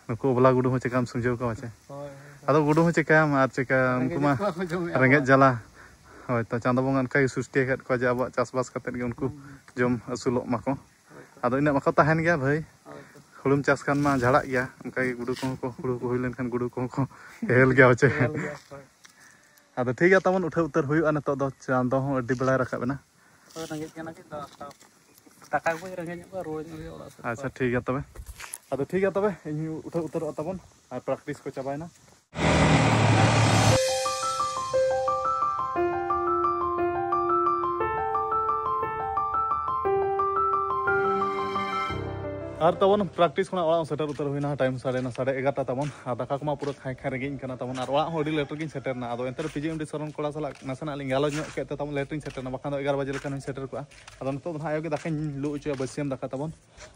ᱱᱩᱠᱩ ᱚᱵᱞᱟ ᱜᱩᱰᱩ ᱦᱚᱸ ᱪᱮᱠᱟᱢ ᱥᱩᱡᱷᱟᱹᱣ ᱠᱚᱣᱟ ᱵᱟᱪᱮ? ᱦᱳᱭ, ᱦᱳᱭ, ᱦᱳᱭ᱾ ᱟᱫᱚ ᱜᱩᱰᱩ ᱦᱚᱸ ᱪᱮᱠᱟᱭᱟᱢ ᱟᱨ ᱪᱮᱠᱟ, ᱩᱱᱠᱩ ᱨᱮᱸᱜᱮᱡ ᱢᱟ ᱛᱮᱠᱚ ᱡᱚᱢᱮᱫᱼᱟ ᱨᱮᱸᱜᱮᱡ ᱵᱟᱵᱟ᱾ ᱡᱟᱞᱟ᱾ ᱦᱳᱭ, ᱛᱚ ᱪᱟᱸᱫᱚ ᱵᱚᱸᱜᱟ ᱚᱱᱠᱟ ᱜᱮ ᱥᱨᱤᱥᱴᱤ ᱟᱠᱟᱫ ᱠᱚᱣᱟ ᱡᱮ ᱟᱵᱚᱣᱟᱜ ᱪᱟᱥᱵᱟᱥ ᱠᱟᱛᱮᱫ ᱜᱮ ᱩᱱᱠᱩ ᱦᱩᱸ, ᱦᱩᱸ᱾ ᱡᱚᱢ ᱟᱹᱥᱩᱞᱚᱜ ᱢᱟᱠᱚ᱾ ᱦᱳᱭ ᱛᱚ᱾ ᱟᱫᱚ ᱤᱱᱟᱹᱜ ᱢᱟᱠᱚ ᱛᱟᱦᱮᱱ ᱜᱮᱭᱟ ᱵᱷᱟᱹᱭ᱾ ᱦᱳᱭ ᱛᱚ᱾ ᱦᱩᱲᱩᱢ ᱪᱟᱥ ᱠᱷᱟᱱ ᱢᱟ ᱡᱷᱟᱲᱟᱜ ᱜᱮᱭᱟ, ᱚᱱᱠᱟ ᱜᱮ ᱜᱩᱰᱩ ᱠᱚᱦᱚᱸ ᱠᱚ, ᱦᱩᱲᱩ ᱠᱚ ᱦᱩᱭ ᱞᱮᱱᱠᱷᱟᱱ ᱜᱩᱰᱩ ᱠᱚᱦᱚᱸ ᱠᱚ ᱦᱮᱞ ᱜᱮᱭᱟ ᱵᱟᱪᱮ᱾ ᱦᱮᱞ ᱜᱮᱭᱟ, ᱦᱳᱭ᱾ ᱟᱫᱚ ᱴᱷᱤᱠ ᱜᱮᱭᱟ, ᱛᱟᱵᱚᱱ ᱩᱴᱷᱟᱹᱣ ᱩᱛᱟᱹᱨ ᱦᱩᱭᱩᱜᱼᱟ, ᱱᱤᱛᱚᱜ ᱫᱚ ᱪᱟᱸᱫᱚ ᱦᱚᱸ ᱟᱹᱰᱤ ᱵᱮᱲᱟᱭ ᱨᱟᱠᱟᱵ ᱮᱱᱟ᱾ ᱦᱳᱭ, ᱨᱮᱸᱜᱮᱡ ᱠᱟᱱᱟ ᱠᱤ ᱫᱟ-, ᱫᱟᱠᱟ ᱠᱚ ᱨᱮᱸᱜᱮᱡ ᱧᱚᱜ ᱠᱚᱣᱟ, ᱨᱩᱣᱟᱹᱲ ᱧᱚᱜ ᱦᱩᱭᱩᱜᱼᱟ ᱚᱲᱟᱜ ᱥᱮᱫ᱾ ᱟᱪᱪᱷᱟ, ᱴᱷᱤᱠ ᱜᱮᱭᱟ ᱛᱚᱵᱮ᱾ ᱟᱫᱚ ᱴᱷᱤᱠ ᱜᱮᱭᱟ ᱛᱚᱵᱮ, ᱤᱧ ᱩᱴᱷᱟᱹᱣ ᱩᱛᱟᱹᱨᱚᱜᱼᱟ ᱛᱟᱵᱚᱱ, ᱟᱨ practice ᱠᱚ ᱪᱟᱵᱟᱭᱮᱱᱟ᱾ ᱟᱨ ᱛᱟᱵᱚᱱ practice ᱠᱷᱚᱱᱟᱜ ᱚᱲᱟᱜ ᱦᱚᱸ ᱥᱮᱴᱮᱨ ᱩᱛᱟᱹᱨ ᱦᱩᱭᱱᱟ, time ᱥᱟᱲᱮ ᱱᱚ, ᱥᱟᱲᱮ ᱮᱜᱟᱨᱚᱴᱟ ᱛᱟᱵᱚᱱ, ᱟᱨ ᱫᱟᱠᱟ ᱠᱚᱢᱟ ᱯᱩᱨᱟᱹ ᱠᱷᱟᱸᱭ ᱠᱷᱟᱸᱭ ᱨᱮᱸᱜᱮᱡ ᱤᱧ ᱠᱟᱱᱟ ᱛᱟᱵᱚᱱ, ᱟᱨ ᱚᱲᱟᱜ ᱦᱚᱸ ᱟᱹᱰᱤ late ᱨᱮᱜᱮᱧ ᱥᱮᱴᱮᱨ ᱮᱱᱟ᱾ ᱟᱫᱚ ᱮᱱᱛᱮ ᱨᱮᱦᱚᱸ PGMD ᱥᱚᱨᱮᱱ ᱠᱚᱲᱟ ᱥᱟᱞᱟᱜ ᱱᱟᱥᱮᱱᱟᱜ ᱞᱤᱧ ᱜᱟᱞᱚᱪ ᱧᱚᱜ ᱠᱮᱫ ᱛᱮ ᱛᱟᱵᱚᱱ late ᱨᱤᱧ ᱥᱮᱴᱮᱨ ᱮᱱᱟ, ᱵᱟᱠᱷᱟᱱ ᱫᱚ ᱮᱜᱟᱨᱚ ᱵᱟᱡᱮ ᱞᱮᱠᱷᱟᱱ ᱦᱚᱸᱧ ᱥᱮᱴᱮᱨ ᱠᱚᱜᱼᱟ᱾ ᱟᱫᱚ ᱱᱤᱛᱚᱜ ᱫᱚ ᱱᱟᱦᱟᱜ ᱟᱭᱳ ᱜᱮ ᱫᱟᱠᱟᱧ ᱞᱩ ᱦᱚᱪᱚᱭᱟ, ᱵᱟᱹᱥᱭᱟᱹᱢ ᱫᱟᱠᱟ ᱛᱟᱵᱚᱱ᱾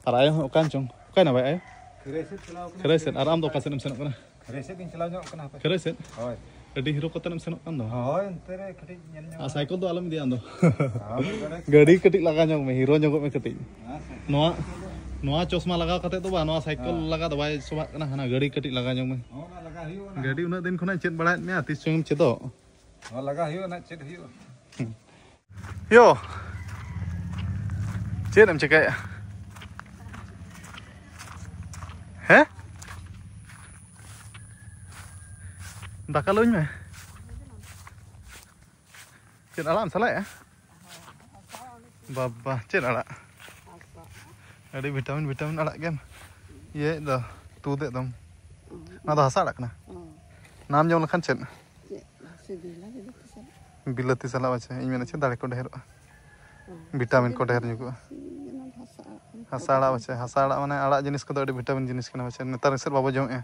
ᱟᱨ ᱟᱭᱳ ᱦᱚᱸ ᱚᱠᱟᱭᱮᱱ ᱪᱚᱝ? ᱚᱠᱟᱭᱮᱱᱟ ᱵᱟᱭ ᱟᱭᱳ? ᱠᱷᱟᱹᱨᱟᱹᱭ ᱥᱮᱫ ᱪᱟᱞᱟᱣ ᱠᱟᱱᱟ᱾ ᱠᱷᱟᱹᱨᱟᱹᱭ ᱥᱮᱫ? ᱟᱨ ᱟᱢ ᱫᱚ ᱚᱠᱟ ᱥᱮᱫ ᱮᱢ ᱥᱮᱱᱚᱜ ᱠᱟᱱᱟ? ᱠᱷᱟᱹᱨᱟᱹᱭ ᱥᱮᱫ ᱤᱧ ᱪᱟᱞᱟᱣ ᱧᱚᱜ ᱠᱟᱱᱟ ᱦᱟᱯᱮ᱾ ᱠᱷᱟᱹᱨᱟᱹᱭ ᱥᱮᱫ? ᱦᱳᱭ᱾ ᱟᱹᱰᱤ ᱦᱤᱨᱳ ᱠᱟᱛᱮ ᱮᱢ ᱥᱮᱱᱚᱜ ᱠᱟᱱ ᱫᱚ᱾ ᱦᱳᱭ, ᱚᱱᱛᱮ ᱨᱮ ᱠᱟᱹᱴᱤᱡ ᱧᱮᱞ ᱧᱚᱜ᱾ ᱟᱨ ᱥᱟᱭᱠᱮᱞ ᱫᱚ ᱟᱞᱚᱢ ᱤᱫᱤᱭᱟ ᱟᱢ ᱫᱚ᱾ ᱦᱳᱭ, ᱜᱟᱹᱰᱤ᱾ ᱜᱟᱹᱰᱤ ᱠᱟᱹᱴᱤᱡ ᱞᱟᱜᱟ ᱧᱚᱜ ᱢᱮ, ᱦᱤᱨᱳ ᱧᱚᱜᱚᱜ ᱢᱮ ᱠᱟᱹᱴᱤᱡ᱾ ᱦᱮᱸ, ᱥᱟᱭᱠᱮᱞ ᱱᱚᱣᱟ, ᱫᱚ᱾ ᱱᱚᱣᱟ ᱪᱚᱥᱢᱟ ᱞᱟᱜᱟᱣ ᱠᱟᱛᱮ ᱫᱚ ᱵᱟᱝ, ᱱᱚᱣᱟ ᱥᱟᱭᱠᱮᱞ ᱦᱮᱸ᱾ ᱞᱟᱜᱟ ᱫᱚ ᱵᱟᱭ ᱥᱚᱵᱷᱟᱜ ᱠᱟᱱᱟ, ᱦᱟᱱᱟ ᱜᱟᱹᱰᱤ ᱠᱟᱹᱴᱤᱡ ᱞᱟᱜᱟ ᱧᱚᱜ ᱢᱮ᱾ ᱦᱚᱸ, ᱚᱱᱟ ᱞᱟᱜᱟ ᱦᱩᱭᱩᱜᱼᱟ, ᱚᱱᱟ᱾ ᱜᱟᱹᱰᱤ ᱩᱱᱟᱹᱜ ᱫᱤᱱ ᱠᱷᱚᱱᱟᱜ ᱪᱮᱫ ᱵᱟᱲᱟᱭᱮᱫ ᱢᱮᱭᱟ, ᱛᱤᱥ ᱪᱚᱝ ᱮᱢ ᱪᱮᱫᱚᱜ? ᱱᱚᱣᱟ ᱞᱟᱜᱟ ᱦᱩᱭᱩᱜᱼᱟ, ᱱᱟᱜ ᱪᱮᱫ ᱦᱩᱭᱩᱜᱼᱟ᱾ ᱭᱳ᱾ ᱪᱮᱫ ᱮᱢ ᱪᱮᱠᱟᱭᱮᱫᱼᱟ? ᱦᱮᱸ? ᱫᱟᱠᱟ ᱞᱩᱧ ᱢᱮ᱾ ᱪᱮᱫ ᱟᱲᱟᱜ ᱮᱢ ᱥᱟᱞᱟᱭᱮᱫᱼᱟ? ᱵᱟᱵᱟ, ᱪᱮᱫ ᱟᱲᱟᱜ? ᱟᱹᱰᱤ ᱵᱷᱤᱴᱟᱢᱤᱱ, ᱵᱷᱤᱴᱟᱢᱤᱱ ᱟᱲᱟᱜ ᱜᱮᱢ ᱤᱭᱟᱹᱭᱮᱫ ᱫᱚ, ᱛᱩᱫ ᱮᱫ ᱫᱚᱢ᱾ ᱚᱱᱟ ᱫᱚ ᱦᱟᱥᱟ ᱟᱲᱟᱜ ᱠᱟᱱᱟ᱾ ᱚ᱾ ᱱᱟᱢ ᱡᱚᱢ ᱞᱮᱠᱷᱟᱱ ᱪᱮᱫ? ᱪᱮᱫ? ᱥᱤᱵᱤᱞᱟ ᱵᱤᱞᱟᱹᱛᱤ ᱥᱟᱞᱟᱜ᱾ ᱵᱤᱞᱟᱹᱛᱤ ᱥᱟᱞᱟᱜ ᱯᱟᱪᱷᱮ, ᱤᱧ ᱢᱮᱱᱟ ᱪᱮᱫ, ᱫᱟᱲᱮ ᱠᱚ ᱰᱷᱮᱨᱚᱜᱼᱟ᱾ ᱚ᱾ ᱵᱷᱤᱴᱟᱢᱤᱱ ᱠᱚ ᱰᱷᱮᱨ ᱧᱚᱜᱚᱜᱼᱟ᱾ ᱥᱤᱵᱤᱞᱟ ᱦᱟᱥᱟ ᱟᱲᱟᱜ ᱠᱟᱱᱟ᱾ ᱦᱟᱥᱟ ᱟᱲᱟᱜ ᱯᱟᱪᱷᱮ, ᱦᱟᱥᱟ ᱟᱲᱟᱜ ᱢᱟᱱᱮ ᱟᱲᱟᱜ ᱡᱤᱱᱤᱥ ᱠᱚᱫᱚ ᱟᱹᱰᱤ ᱵᱷᱤᱴᱟᱢᱤᱱ ᱡᱤᱱᱤᱥ ᱠᱟᱱᱟ ᱯᱟᱪᱷᱮ, ᱱᱮᱛᱟᱨ ᱜᱮᱥᱮᱫ ᱵᱟᱵᱚ ᱡᱚᱢᱮᱫᱼᱟ᱾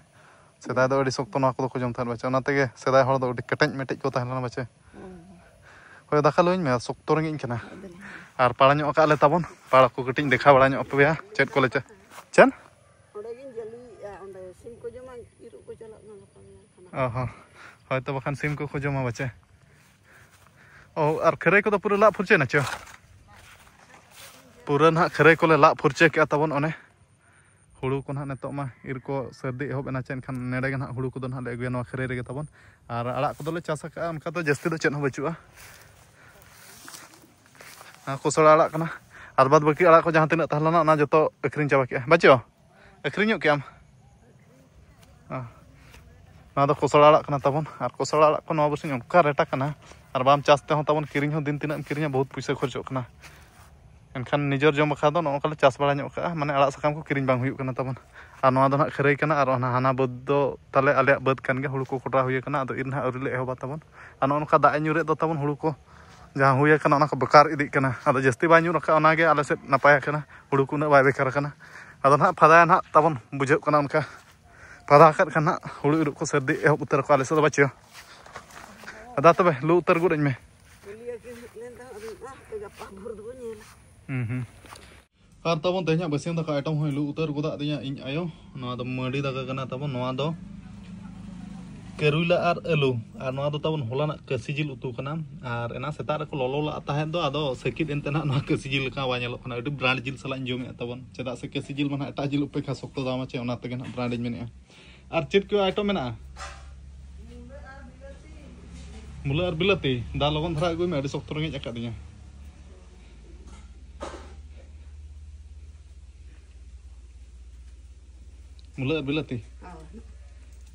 ᱥᱮᱫᱟᱭ ᱫᱚ ᱟᱹᱰᱤ ᱥᱚᱠᱛᱚ ᱱᱚᱣᱟ ᱠᱚᱫᱚ ᱠᱚ ᱡᱚᱢ ᱛᱟᱦᱮᱸᱫ ᱯᱟᱪᱷᱮ, ᱚᱱᱟ ᱛᱮᱜᱮ ᱥᱮᱫᱟᱭ ᱦᱚᱲ ᱫᱚ ᱟᱹᱰᱤ ᱠᱮᱴᱮᱡ ᱢᱮᱴᱮᱡ ᱠᱚ ᱛᱟᱦᱮᱸ ᱞᱮᱱᱟ ᱯᱟᱪᱷᱮ᱾ ᱦᱳᱭ᱾ ᱦᱳᱭ, ᱫᱟᱠᱟ ᱞᱩᱧ ᱢᱮ, ᱥᱚᱠᱛᱚ ᱨᱮᱸᱜᱮᱡ ᱤᱧ ᱠᱟᱱᱟ᱾ ᱟᱫᱚ ᱞᱟᱹᱭ ᱢᱮ᱾ ᱟᱨ ᱯᱟᱲᱟ ᱧᱚᱜ ᱟᱠᱟᱫ ᱞᱮ ᱛᱟᱵᱚᱱ, ᱯᱟᱲᱟ ᱠᱚ ᱠᱟᱹᱴᱤᱡ ᱤᱧ ᱫᱮᱠᱷᱟᱣ ᱵᱟᱲᱟ ᱧᱚᱜ ᱟᱯᱮᱭᱟ, ᱪᱮᱫ ᱠᱚᱞᱮ ᱪᱟ-, ᱪᱮᱫ? ᱚᱸᱰᱮ ᱜᱤᱧ ᱡᱟᱹᱞᱤᱭᱮᱫᱼᱟ, ᱚᱸᱰᱮ ᱥᱤᱢ ᱠᱚ ᱡᱚᱢᱟ, ᱤᱨᱚᱜ ᱠᱚ ᱪᱟᱞᱟᱜ ᱠᱟᱱᱟ ᱜᱟᱯᱟ ᱢᱮᱭᱟᱝ ᱠᱷᱚᱱᱟᱜ᱾ ᱚ ᱦᱚᱸ, ᱦᱳᱭᱛᱚ ᱵᱟᱠᱷᱟᱱ ᱥᱤᱢ ᱠᱚᱠᱚ ᱡᱚᱢᱟ ᱯᱟᱪᱮ᱾ ᱚ, ᱟᱨ ᱠᱷᱟᱹᱨᱟᱹᱭ ᱠᱚᱫᱚ ᱯᱩᱨᱟᱹ ᱞᱟᱜ ᱯᱷᱩᱨᱪᱟᱹᱭᱮᱱᱟ ᱪᱚ? ᱯᱩᱨᱟᱹ ᱱᱟᱦᱟᱜ ᱠᱷᱟᱹᱨᱟᱹᱭ ᱠᱚᱞᱮ ᱞᱟᱜ ᱯᱷᱩᱨᱪᱟᱹ ᱠᱮᱜᱼᱟ ᱛᱟᱵᱚᱱ᱾ ᱚᱱᱮ ᱦᱩᱲᱩ ᱠᱚ ᱱᱟᱦᱟᱜ ᱱᱤᱛᱚᱜ ᱢᱟ ᱤᱨ ᱠᱚ ᱥᱟᱹᱨᱫᱤ ᱮᱦᱚᱵ ᱮᱱᱟ ᱪᱮ, ᱮᱱᱠᱷᱟᱱ ᱱᱮᱰᱮ ᱜᱮ ᱱᱟᱦᱟᱜ ᱦᱩᱲᱩ ᱠᱚᱫᱚ ᱱᱟᱦᱟᱜ ᱞᱮ ᱟᱹᱜᱩᱭᱟ ᱱᱚᱣᱟ ᱠᱷᱟᱹᱨᱟᱹᱭ ᱨᱮᱜᱮ ᱛᱟᱵᱚᱱ᱾ ᱟᱨ ᱟᱲᱟᱜ ᱠᱚᱫᱚᱞᱮ ᱪᱟᱥ ᱟᱠᱟᱜᱼᱟ, ᱚᱱᱠᱟ ᱫᱚ ᱡᱟᱹᱥᱛᱤ ᱫᱚ ᱪᱮᱫ ᱦᱚᱸ ᱵᱟᱹᱪᱩᱜᱼᱟ᱾ ᱟᱨ ᱠᱚᱥᱲᱟ ᱟᱲᱟᱜ ᱠᱟᱱᱟ, ᱟᱨ ᱵᱟᱫ ᱵᱟᱹᱠᱤ ᱟᱲᱟᱜ ᱠᱚ ᱡᱟᱦᱟᱸ ᱛᱤᱱᱟᱹᱜ ᱛᱟᱦᱮᱸ ᱞᱮᱱᱟ, ᱚᱱᱟ ᱡᱚᱛᱚ ᱟᱹᱠᱷᱨᱤᱧ ᱪᱟᱵᱟ ᱠᱮᱜᱼᱟ᱾ ᱵᱟᱹᱪᱩᱜᱼᱟ? ᱟᱹᱠᱷᱨᱤᱧᱚᱜ ᱠᱮᱜᱼᱟᱢ? ᱦᱮᱸ᱾ ᱱᱚᱣᱟ ᱫᱚ ᱠᱚᱥᱲᱟ ᱟᱲᱟᱜ ᱠᱟᱱᱟ ᱛᱟᱵᱚᱱ, ᱟᱨ ᱠᱚᱥᱲᱟ ᱟᱲᱟᱜ ᱠᱚ ᱱᱚᱣᱟ ᱵᱚᱨᱥᱤᱧ ᱚᱱᱠᱟ ᱨᱮᱴ ᱟᱠᱟᱱᱟ, ᱟᱨ ᱵᱟᱢ ᱪᱟᱥ ᱛᱮᱦᱚᱸ ᱛᱟᱵᱚᱱ ᱠᱤᱨᱤᱧ ᱦᱚᱸ ᱫᱤᱱ ᱛᱤᱱᱟᱹᱜ ᱮᱢ ᱠᱤᱨᱤᱧᱟ, ᱵᱚᱦᱩᱛ ᱯᱩᱭᱥᱟᱹ ᱠᱷᱚᱨᱪᱚᱜ ᱠᱟᱱᱟ᱾ ᱮᱱᱠᱷᱟᱱ ᱱᱤᱡᱮᱨ ᱡᱚᱢ ᱵᱟᱠᱷᱨᱟ ᱫᱚ ᱱᱚᱜᱼᱚ ᱱᱚᱝᱠᱟ ᱞᱮ ᱪᱟᱥ ᱵᱟᱲᱟ ᱧᱚᱜ ᱠᱟᱜᱼᱟ, ᱢᱟᱱᱮ ᱟᱲᱟᱜ ᱥᱟᱠᱟᱢ ᱠᱚ ᱠᱤᱨᱤᱧ ᱵᱟᱝ ᱦᱩᱭᱩᱜ ᱠᱟᱱᱟ ᱛᱟᱵᱚᱱ᱾ ᱟᱨ ᱱᱚᱣᱟ ᱫᱚ ᱱᱟᱦᱟᱜ ᱠᱷᱟᱹᱨᱟᱹᱭ ᱠᱟᱱᱟ, ᱟᱨ ᱚᱱᱟ ᱦᱟᱱᱟ ᱵᱟᱹᱫᱽ ᱫᱚ ᱛᱟᱞᱮ ᱟᱞᱮᱭᱟᱜ ᱵᱟᱹᱫᱽ ᱠᱟᱱ ᱜᱮᱭᱟ, ᱦᱩᱲᱩ ᱠᱚ ᱠᱚᱴᱨᱟ ᱦᱩᱭ ᱟᱠᱟᱱᱟ, ᱟᱫᱚ ᱤᱨ ᱱᱟᱦᱟᱜ ᱟᱹᱣᱨᱤ ᱞᱮ ᱮᱦᱚᱵᱟ ᱛᱟᱵᱚᱱ᱾ ᱟᱨ ᱱᱚᱜᱼᱚ ᱱᱚᱝᱠᱟ ᱫᱟᱜ ᱮ ᱧᱩᱨᱮᱫ ᱫᱚ ᱛᱟᱵᱚᱱ, ᱦᱩᱲᱩ ᱠᱚ ᱡᱟᱦᱟᱸ ᱦᱩᱭ ᱟᱠᱟᱱᱟ, ᱚᱱᱟ ᱠᱚ ᱵᱮᱠᱟᱨ ᱤᱫᱤᱜ ᱠᱟᱱᱟ᱾ ᱟᱫᱚ ᱡᱟᱹᱥᱛᱤ ᱵᱟᱭ ᱧᱩᱨ ᱟᱠᱟᱫ, ᱚᱱᱟᱜᱮ ᱟᱞᱮ ᱥᱮᱫ ᱱᱟᱯᱟᱭ ᱟᱠᱟᱱᱟ, ᱦᱩᱲᱩ ᱠᱚ ᱩᱱᱟᱹᱜ ᱵᱟᱭ ᱵᱮᱠᱟᱨ ᱟᱠᱟᱱᱟ᱾ ᱟᱫᱚ ᱱᱟᱦᱟᱜ ᱯᱷᱟᱫᱟᱭᱟ ᱱᱟᱦᱟᱜ ᱛᱟᱵᱚᱱ, ᱵᱩᱡᱷᱟᱹᱜ ᱠᱟᱱᱟ ᱚᱱᱠᱟ ᱯᱷᱟᱫᱟ ᱟᱠᱟᱫ ᱠᱷᱟᱱ ᱱᱟᱦᱟᱜ ᱦᱩᱲᱩ ᱤᱨᱚᱜ ᱠᱚ ᱥᱟᱹᱨᱫᱤ ᱮᱦᱚᱵ ᱩᱛᱟᱹᱨ ᱟᱠᱚ ᱟᱞᱮ ᱥᱮᱫ ᱫᱚ ᱵᱟᱹᱪᱩᱜᱼᱟ᱾ ᱫᱟᱫᱟ, ᱛᱚᱵᱮ ᱞᱩ ᱩᱛᱟᱹᱨ ᱜᱚᱫ ᱟᱹᱧ ᱢᱮ᱾ ᱠᱩᱞᱤᱭᱟ ᱠᱤᱱ ᱦᱮᱡ ᱞᱮᱱ ᱛᱟᱦᱮᱸᱫ, ᱟᱫᱚᱧ ᱢᱮᱱᱫᱟ, "ᱦᱟᱯᱮ ᱜᱟᱯᱟ ᱵᱷᱳᱨ ᱫᱚᱵᱚᱱ ᱧᱮᱞᱟ᱾" ᱦᱩᱸ, ᱦᱩᱸ᱾ ᱟᱨ ᱛᱟᱵᱚᱱ ᱛᱮᱦᱮᱧᱟᱜ ᱵᱟᱹᱥᱭᱟᱹᱢ ᱫᱟᱠᱟ item ᱦᱚᱸᱭ ᱞᱩ ᱩᱛᱟᱹᱨ ᱜᱚᱫᱟᱜ ᱫᱤᱧᱟ ᱤᱧ ᱟᱭᱳ᱾ ᱱᱚᱣᱟ ᱫᱚ ᱢᱟᱹᱰᱤ ᱫᱟᱠᱟ ᱠᱟᱱᱟ ᱛᱟᱵᱚᱱ᱾ ᱱᱚᱣᱟ ᱫᱚ ᱠᱟᱹᱨᱩᱭᱞᱟ ᱟᱨ ᱟᱹᱞᱩ, ᱟᱨ ᱱᱚᱣᱟ ᱫᱚ ᱛᱟᱵᱚᱱ ᱦᱚᱞᱟᱱᱟᱜ ᱠᱟᱹᱥᱤ ᱡᱤᱞ ᱩᱛᱩ ᱠᱟᱱᱟ᱾ ᱟᱨ ᱮᱱᱟ ᱥᱮᱛᱟᱜ ᱨᱮᱠᱚ ᱞᱚᱞᱚ ᱞᱟᱜ ᱛᱟᱦᱮᱸᱫ ᱫᱚ, ᱟᱫᱚ ᱥᱟᱹᱠᱤᱫ ᱮᱱᱛᱮ ᱱᱟᱦᱟᱜ ᱱᱚᱣᱟ ᱠᱟᱹᱥᱤ ᱡᱤᱞ ᱞᱮᱠᱟ ᱵᱟᱭ ᱧᱮᱞᱚᱜ ᱠᱟᱱᱟ᱾ ᱟᱹᱰᱤ brand ᱡᱤᱞ ᱥᱟᱞᱟᱜ ᱤᱧ ᱡᱚᱢᱮᱫᱼᱟ ᱛᱟᱵᱚᱱ, ᱪᱮᱫᱟᱜ ᱥᱮ ᱠᱟᱹᱥᱤ ᱡᱤᱞ ᱢᱟ ᱱᱟᱦᱟᱜ ᱮᱴᱟᱜ ᱡᱤᱞ ᱚᱯᱮᱠᱷᱟ ᱥᱚᱠᱛᱚ ᱫᱟᱢᱟ ᱪᱮ, ᱚᱱᱟ ᱛᱮᱜᱮ ᱱᱟᱦᱟᱜ brand ᱤᱧ ᱢᱮᱱᱮᱫᱼᱟ᱾ ᱟᱨ ᱪᱮᱫ ᱠᱚ item ᱢᱮᱱᱟᱜᱼᱟ? ᱢᱩᱞᱟᱹ ᱟᱨ ᱵᱤᱞᱟᱹᱛᱤ᱾ ᱫᱟ, ᱞᱚᱜᱚᱱ ᱫᱷᱟᱨᱟ ᱟᱹᱜᱩᱭ ᱢᱮ, ᱟᱹᱰᱤ ᱥᱚᱠᱛᱚ ᱨᱮᱸᱜᱮᱡ ᱟᱠᱟᱫᱤᱧᱟ᱾ ᱢᱩᱞᱟᱹ ᱟᱨ ᱵᱤᱞᱟᱹᱛᱤ? ᱦᱳᱭ᱾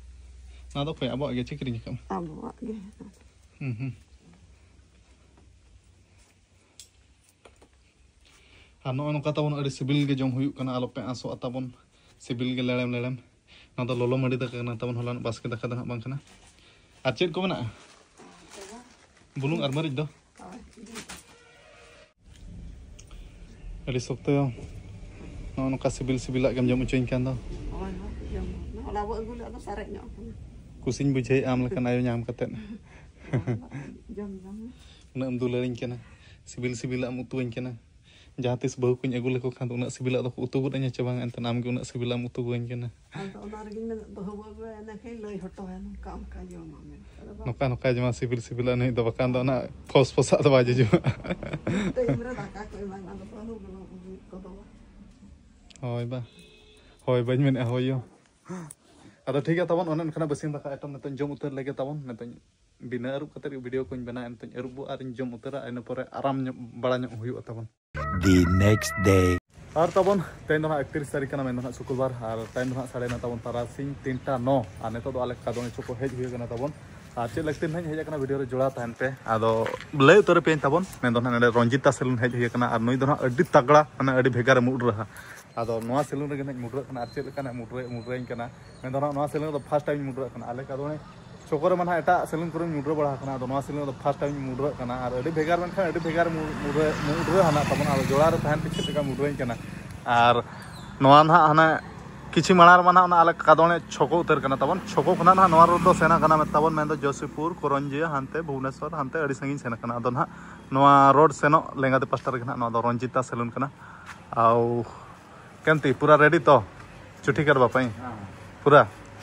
ᱱᱚᱣᱟ ᱫᱚ ᱚᱠᱚᱭ? ᱟᱵᱚᱣᱟᱜ ᱜᱮ ᱪᱮ ᱠᱤᱨᱤᱧ ᱟᱠᱟᱫ? ᱟᱵᱚᱣᱟᱜ ᱜᱮ᱾ ᱦᱩᱸ, ᱦᱩᱸ᱾ ᱟᱨ ᱱᱚᱜᱼᱚ ᱱᱚᱝᱠᱟ ᱛᱟᱵᱚᱱ ᱟᱹᱰᱤ ᱥᱤᱵᱤᱞ ᱜᱮ ᱡᱚᱢ ᱦᱩᱭᱩᱜ ᱠᱟᱱᱟ, ᱟᱞᱚᱯᱮ ᱟᱸᱥᱚᱜᱼᱟ ᱛᱟᱵᱚᱱ, ᱥᱤᱵᱤᱞ ᱜᱮ ᱞᱮᱲᱮᱢ ᱞᱮᱲᱮᱢ᱾ ᱱᱚᱣᱟ ᱫᱚ ᱞᱚᱞᱚ ᱢᱟᱹᱰᱤ ᱫᱟᱠᱟ ᱠᱟᱱᱟ ᱛᱟᱵᱚᱱ, ᱦᱚᱞᱟᱱᱚᱜ ᱵᱟᱥᱠᱮ ᱫᱟᱠᱟ ᱫᱚ ᱱᱟᱦᱟᱜ ᱵᱟᱝ ᱠᱟᱱᱟ᱾ ᱟᱨ ᱪᱮᱫ ᱠᱚ ᱢᱮᱱᱟᱜᱼᱟ? ᱵᱩᱞᱩᱝ ᱟᱨ ᱢᱟᱹᱨᱤᱪ ᱫᱚ? ᱦᱳᱭ᱾ ᱟᱹᱰᱤ ᱥᱚᱠᱛᱚ ᱱᱚᱜᱼᱚ ᱱᱚᱝᱠᱟ ᱥᱤᱵᱤᱞ ᱥᱤᱵᱤᱞᱟᱜ ᱜᱮᱢ ᱡᱚᱢ ᱦᱚᱪᱚᱧ ᱠᱟᱱ ᱫᱚ᱾ ᱦᱳᱭ, ᱦᱳᱭ, ᱡᱚᱢ ᱢᱮ᱾ ᱦᱚᱞᱟ ᱵᱚ ᱟᱹᱜᱩ ᱞᱮᱫ ᱫᱚ ᱥᱟᱨᱮᱡ ᱧᱚᱜ ᱟᱠᱟᱱᱟ᱾ ᱠᱩᱥᱤᱧ ᱵᱩᱡᱷᱟᱹᱣᱮᱫᱼᱟ ᱟᱢ ᱞᱮᱠᱟᱱ ᱟᱭᱳ ᱧᱟᱢ ᱠᱟᱛᱮᱫ᱾ ᱡᱚᱢ, ᱡᱚᱢ ᱢᱮ᱾ ᱩᱱᱟᱹᱜ ᱮᱢ ᱫᱩᱞᱟᱹᱲᱤᱧ ᱠᱟᱱᱟ, ᱥᱤᱵᱤᱞ ᱥᱤᱵᱤᱞᱟᱜ ᱮᱢ ᱩᱛᱩᱣᱟᱹᱧ ᱠᱟᱱᱟ᱾ ᱡᱟᱦᱟᱸ ᱛᱤᱥ ᱵᱟᱹᱦᱩ ᱠᱚᱧ ᱟᱹᱜᱩ ᱞᱮᱠᱚ ᱠᱷᱟᱱ ᱫᱚ ᱩᱱᱟᱹᱜ ᱥᱤᱵᱤᱞᱟᱜ ᱫᱚᱠᱚ ᱩᱛᱩ ᱜᱚᱫ ᱟᱹᱧᱟ ᱪᱮ ᱵᱟᱝ? ᱮᱱᱛᱮ ᱟᱢ ᱜᱮ ᱩᱱᱟᱹᱜ ᱥᱤᱵᱤᱞᱟᱜ ᱮᱢ ᱩᱛᱩ ᱜᱚᱫ ᱟᱹᱧ ᱠᱟᱱᱟ᱾ ᱟᱫᱚ ᱚᱱᱟ ᱨᱮᱜᱮᱧ ᱢᱮᱱᱮᱫ, ᱵᱟᱹᱦᱩ ᱵᱚ ᱟᱹᱜᱩᱭᱟ, ᱤᱱᱟᱹ ᱠᱷᱟᱱ ᱞᱟᱹᱭ ᱦᱚᱴᱚ ᱟᱭᱟ, ᱱᱚᱝᱠᱟ ᱚᱱᱠᱟ ᱡᱚᱢᱟᱜ ᱢᱮᱱᱛᱮ᱾ ᱟᱫᱚ ᱵᱟᱝ᱾ ᱱᱚᱝᱠᱟ ᱱᱚᱝᱠᱟ ᱡᱚᱢᱟ ᱥᱤᱵᱤᱞ ᱥᱤᱵᱤᱞᱟᱜ ᱱᱩᱭ ᱫᱚ, ᱵᱟᱠᱷᱟᱱ ᱫᱚ ᱚᱱᱟ ᱯᱷᱚᱥ ᱯᱷᱚᱥᱟᱜ ᱫᱚ ᱵᱟᱭ ᱡᱚᱡᱚᱜᱼᱟ᱾ ᱴᱟᱭᱤᱢ ᱨᱮ ᱫᱟᱠᱟ ᱠᱚ ᱮᱢᱟᱭ ᱢᱟ, ᱟᱫᱚ ᱵᱟᱹᱦᱩ ᱵᱚᱞᱚ ᱟᱹᱜᱩᱭᱮᱫ ᱠᱚᱫᱚ᱾ ᱦᱳᱭ ᱵᱟ, ᱦᱳᱭ ᱵᱟᱹᱧ ᱢᱮᱱᱮᱫᱼᱟ ᱦᱳᱭ ᱭᱳ᱾ ᱟᱫᱚ ᱴᱷᱤᱠ ᱜᱮᱭᱟ ᱛᱟᱵᱚᱱ, ᱚᱱᱮ ᱚᱱᱠᱟᱱᱟᱜ ᱵᱟᱹᱥᱤᱱ ᱫᱟᱠᱟ ᱟᱭᱴᱮᱢ ᱱᱤᱛᱚᱜ ᱡᱚᱢ ᱩᱛᱟᱹᱨ ᱞᱮᱜᱮ ᱛᱟᱵᱚᱱ᱾ ᱱᱤᱛᱚᱜ ᱵᱤᱱᱟᱹ ᱟᱹᱨᱩᱵ ᱠᱟᱛᱮᱫ ᱜᱮ ᱵᱷᱤᱰᱤᱭᱳ ᱠᱚᱧ ᱵᱮᱱᱟᱣᱟ, ᱱᱤᱛᱚᱜ ᱟᱹᱨᱩᱵᱚᱜᱼᱟ ᱟᱨᱤᱧ ᱡᱚᱢ ᱩᱛᱟᱹᱨᱟ, ᱤᱱᱟᱹ ᱯᱚᱨᱮ ᱟᱨᱟᱢ ᱧᱚᱜ ᱵᱟᱲᱟ ᱧᱚᱜ ᱦᱩᱭᱩᱜᱼᱟ ᱛᱟᱵᱚᱱ᱾ The next day. ᱟᱨ ᱛᱟᱵᱚᱱ ᱛᱮᱦᱮᱧ ᱫᱚ ᱱᱟᱦᱟᱜ ᱮᱠᱛᱨᱤᱥ ᱛᱟᱹᱨᱤᱠᱷ ᱠᱟᱱᱟ, ᱢᱮᱱ ᱫᱚ ᱱᱟᱦᱟᱜ ᱥᱩᱠᱨᱵᱟᱨ, ᱟᱨ ᱴᱟᱭᱤᱢ ᱫᱚ ᱱᱟᱦᱟᱜ ᱥᱟᱲᱮ ᱱᱚ ᱛᱟᱵᱚᱱ, ᱛᱟᱨᱟᱥᱤᱧ ᱛᱤᱱᱴᱟ ᱱᱚ᱾ ᱟᱨ ᱱᱤᱛᱚᱜ ᱫᱚ ᱟᱞᱮ ᱠᱟᱫᱚ ᱪᱚᱠᱚ ᱦᱮᱡ ᱦᱩᱭ ᱟᱠᱟᱱᱟ ᱛᱟᱵᱚᱱ᱾ ᱟᱨ ᱪᱮᱫ ᱞᱟᱹᱠᱛᱤ ᱱᱟᱦᱟᱜ ᱤᱧ ᱦᱮᱡ ᱟᱠᱟᱱᱟ, ᱵᱷᱤᱰᱤᱭᱳ ᱨᱮ ᱡᱚᱲᱟᱣ ᱛᱟᱦᱮᱱ ᱯᱮ᱾ ᱟᱫᱚ ᱞᱟᱹᱭ ᱩᱛᱟᱹᱨ ᱟᱯᱮᱭᱟᱹᱧ ᱛᱟᱵᱚᱱ, ᱢᱮᱱ ᱫᱚ ᱱᱟᱦᱟᱜ ᱱᱚᱰᱮ ᱨᱚᱧᱡᱤᱛᱟ ᱥᱮᱞᱩᱱ ᱦᱮᱡ ᱦᱩᱭ ᱟᱠᱟᱱᱟ, ᱟᱨ ᱱᱩᱭ ᱫᱚ ᱱᱟᱦᱟᱜ ᱟᱹᱰᱤ ᱛᱟᱜᱲᱟ, ᱢᱟᱱᱮ ᱟᱹᱰᱤ ᱵᱷᱮᱜᱟᱨᱮ ᱢᱩᱰᱨᱟᱹᱦᱟ᱾ ᱟᱫᱚ ᱱᱚᱣᱟ ᱥᱮᱞᱩᱱ ᱨᱮᱜᱮ ᱱᱟᱦᱟᱜ ᱢᱩᱰᱨᱟᱹᱜ ᱠᱟᱱᱟ, ᱟᱨ ᱪᱮᱫ ᱞᱮᱠᱟᱱᱟᱜ ᱢᱩᱰᱨᱟᱹ, ᱢᱩᱰᱨᱟᱹᱧ ᱠᱟᱱᱟ᱾ ᱢᱮᱱ ᱫᱚ ᱱᱟᱦᱟᱜ ᱱᱚᱣᱟ ᱥᱮᱞᱩᱱ ᱨᱮᱫᱚ ᱯᱷᱟᱥᱴ ᱴᱟᱭᱤᱢ ᱤᱧ ᱢᱩᱰᱨᱟᱹᱜ ᱠᱟᱱᱟ᱾ ᱟᱞᱮ ᱠᱟᱫᱚ ᱪᱚᱠᱚ ᱨᱮᱢᱟ ᱱᱟᱦᱟᱜ ᱮᱴᱟᱜ ᱥᱮᱞᱩᱱ ᱠᱚᱨᱮᱧ ᱢᱩᱰᱨᱟᱹ ᱵᱟᱲᱟ ᱟᱠᱟᱱᱟ, ᱟᱫᱚ ᱱᱚᱣᱟ ᱥᱮᱞᱩᱱ ᱨᱮᱫᱚ ᱯᱷᱟᱥᱴ ᱴᱟᱭᱤᱢ ᱤᱧ ᱢᱩᱰᱨᱟᱹᱜ ᱠᱟᱱᱟ, ᱟᱨ ᱟᱹᱰᱤ ᱵᱷᱮᱜᱟᱨ, ᱢᱮᱱᱠᱷᱟᱱ ᱟᱹᱰᱤ ᱵᱷᱮᱜᱟᱨ ᱢᱩ-, ᱢᱩᱰᱨᱟᱹ, ᱢᱩᱰᱨᱟᱹ ᱦᱮᱱᱟᱜ ᱛᱟᱵᱚᱱᱟ᱾ ᱟᱫᱚ ᱡᱚᱲᱟᱣ ᱨᱮ ᱛᱟᱦᱮᱱ ᱯᱮ, ᱪᱮᱫ ᱞᱮᱠᱟ ᱢᱩᱰᱨᱟᱹᱧ ᱠᱟᱱᱟ᱾ ᱟᱨ ᱱᱚᱣᱟ ᱱᱟᱦᱟᱜ ᱦᱟᱱᱮ ᱠᱤᱪᱷᱩ ᱢᱟᱲᱟᱝ ᱨᱮᱢᱟ ᱱᱟᱦᱟᱜ ᱚᱱᱟ ᱟᱞᱮ ᱠᱟᱫᱚᱬᱮ ᱪᱷᱚᱠᱚ ᱩᱛᱟᱹᱨ ᱠᱟᱱᱟ ᱛᱟᱵᱚᱱ᱾ ᱪᱷᱚᱠᱚ ᱠᱷᱚᱱᱟᱜ ᱱᱟᱦᱟᱜ ᱱᱚᱣᱟ ᱨᱳᱰ ᱫᱚ ᱥᱮᱱ ᱟᱠᱟᱱᱟ ᱛᱟᱵᱚᱱ, ᱢᱮᱱᱫᱚ ᱡᱚᱥᱤᱯᱩᱨ, ᱠᱚᱨᱚᱧᱡᱤᱭᱟᱹ, ᱦᱟᱱᱛᱮ ᱵᱷᱩᱵᱽᱱᱮᱥᱚᱨ, ᱦᱟᱱᱛᱮ ᱟᱹᱰᱤ ᱥᱟᱺᱜᱤᱧ ᱥᱮᱱ ᱟᱠᱟᱱᱟ᱾ ᱟᱫᱚ ᱱᱟᱦᱟᱜ ᱱᱚᱣᱟ ᱨᱳᱰ ᱥᱮᱱᱚᱜ ᱞᱮᱸᱜᱟᱛᱮ ᱯᱟᱥᱴᱟ ᱨᱮᱜᱮ ᱱᱟᱦᱟᱜ ᱱᱚᱣᱟ ᱫᱚ ᱨᱚᱧᱡᱤᱛᱟ ᱥᱮᱞᱩᱱ ᱠᱟᱱᱟ᱾ ᱟᱣ, ᱠᱮᱢᱛᱤ, ᱯᱩᱨᱟ ᱨᱮᱰᱤ ᱛᱚ? ᱪᱷᱩᱴᱤ ᱠᱟᱴᱵᱟ ᱯᱟᱹᱭ? ᱦᱮᱸ᱾ ᱯᱩᱨᱟ?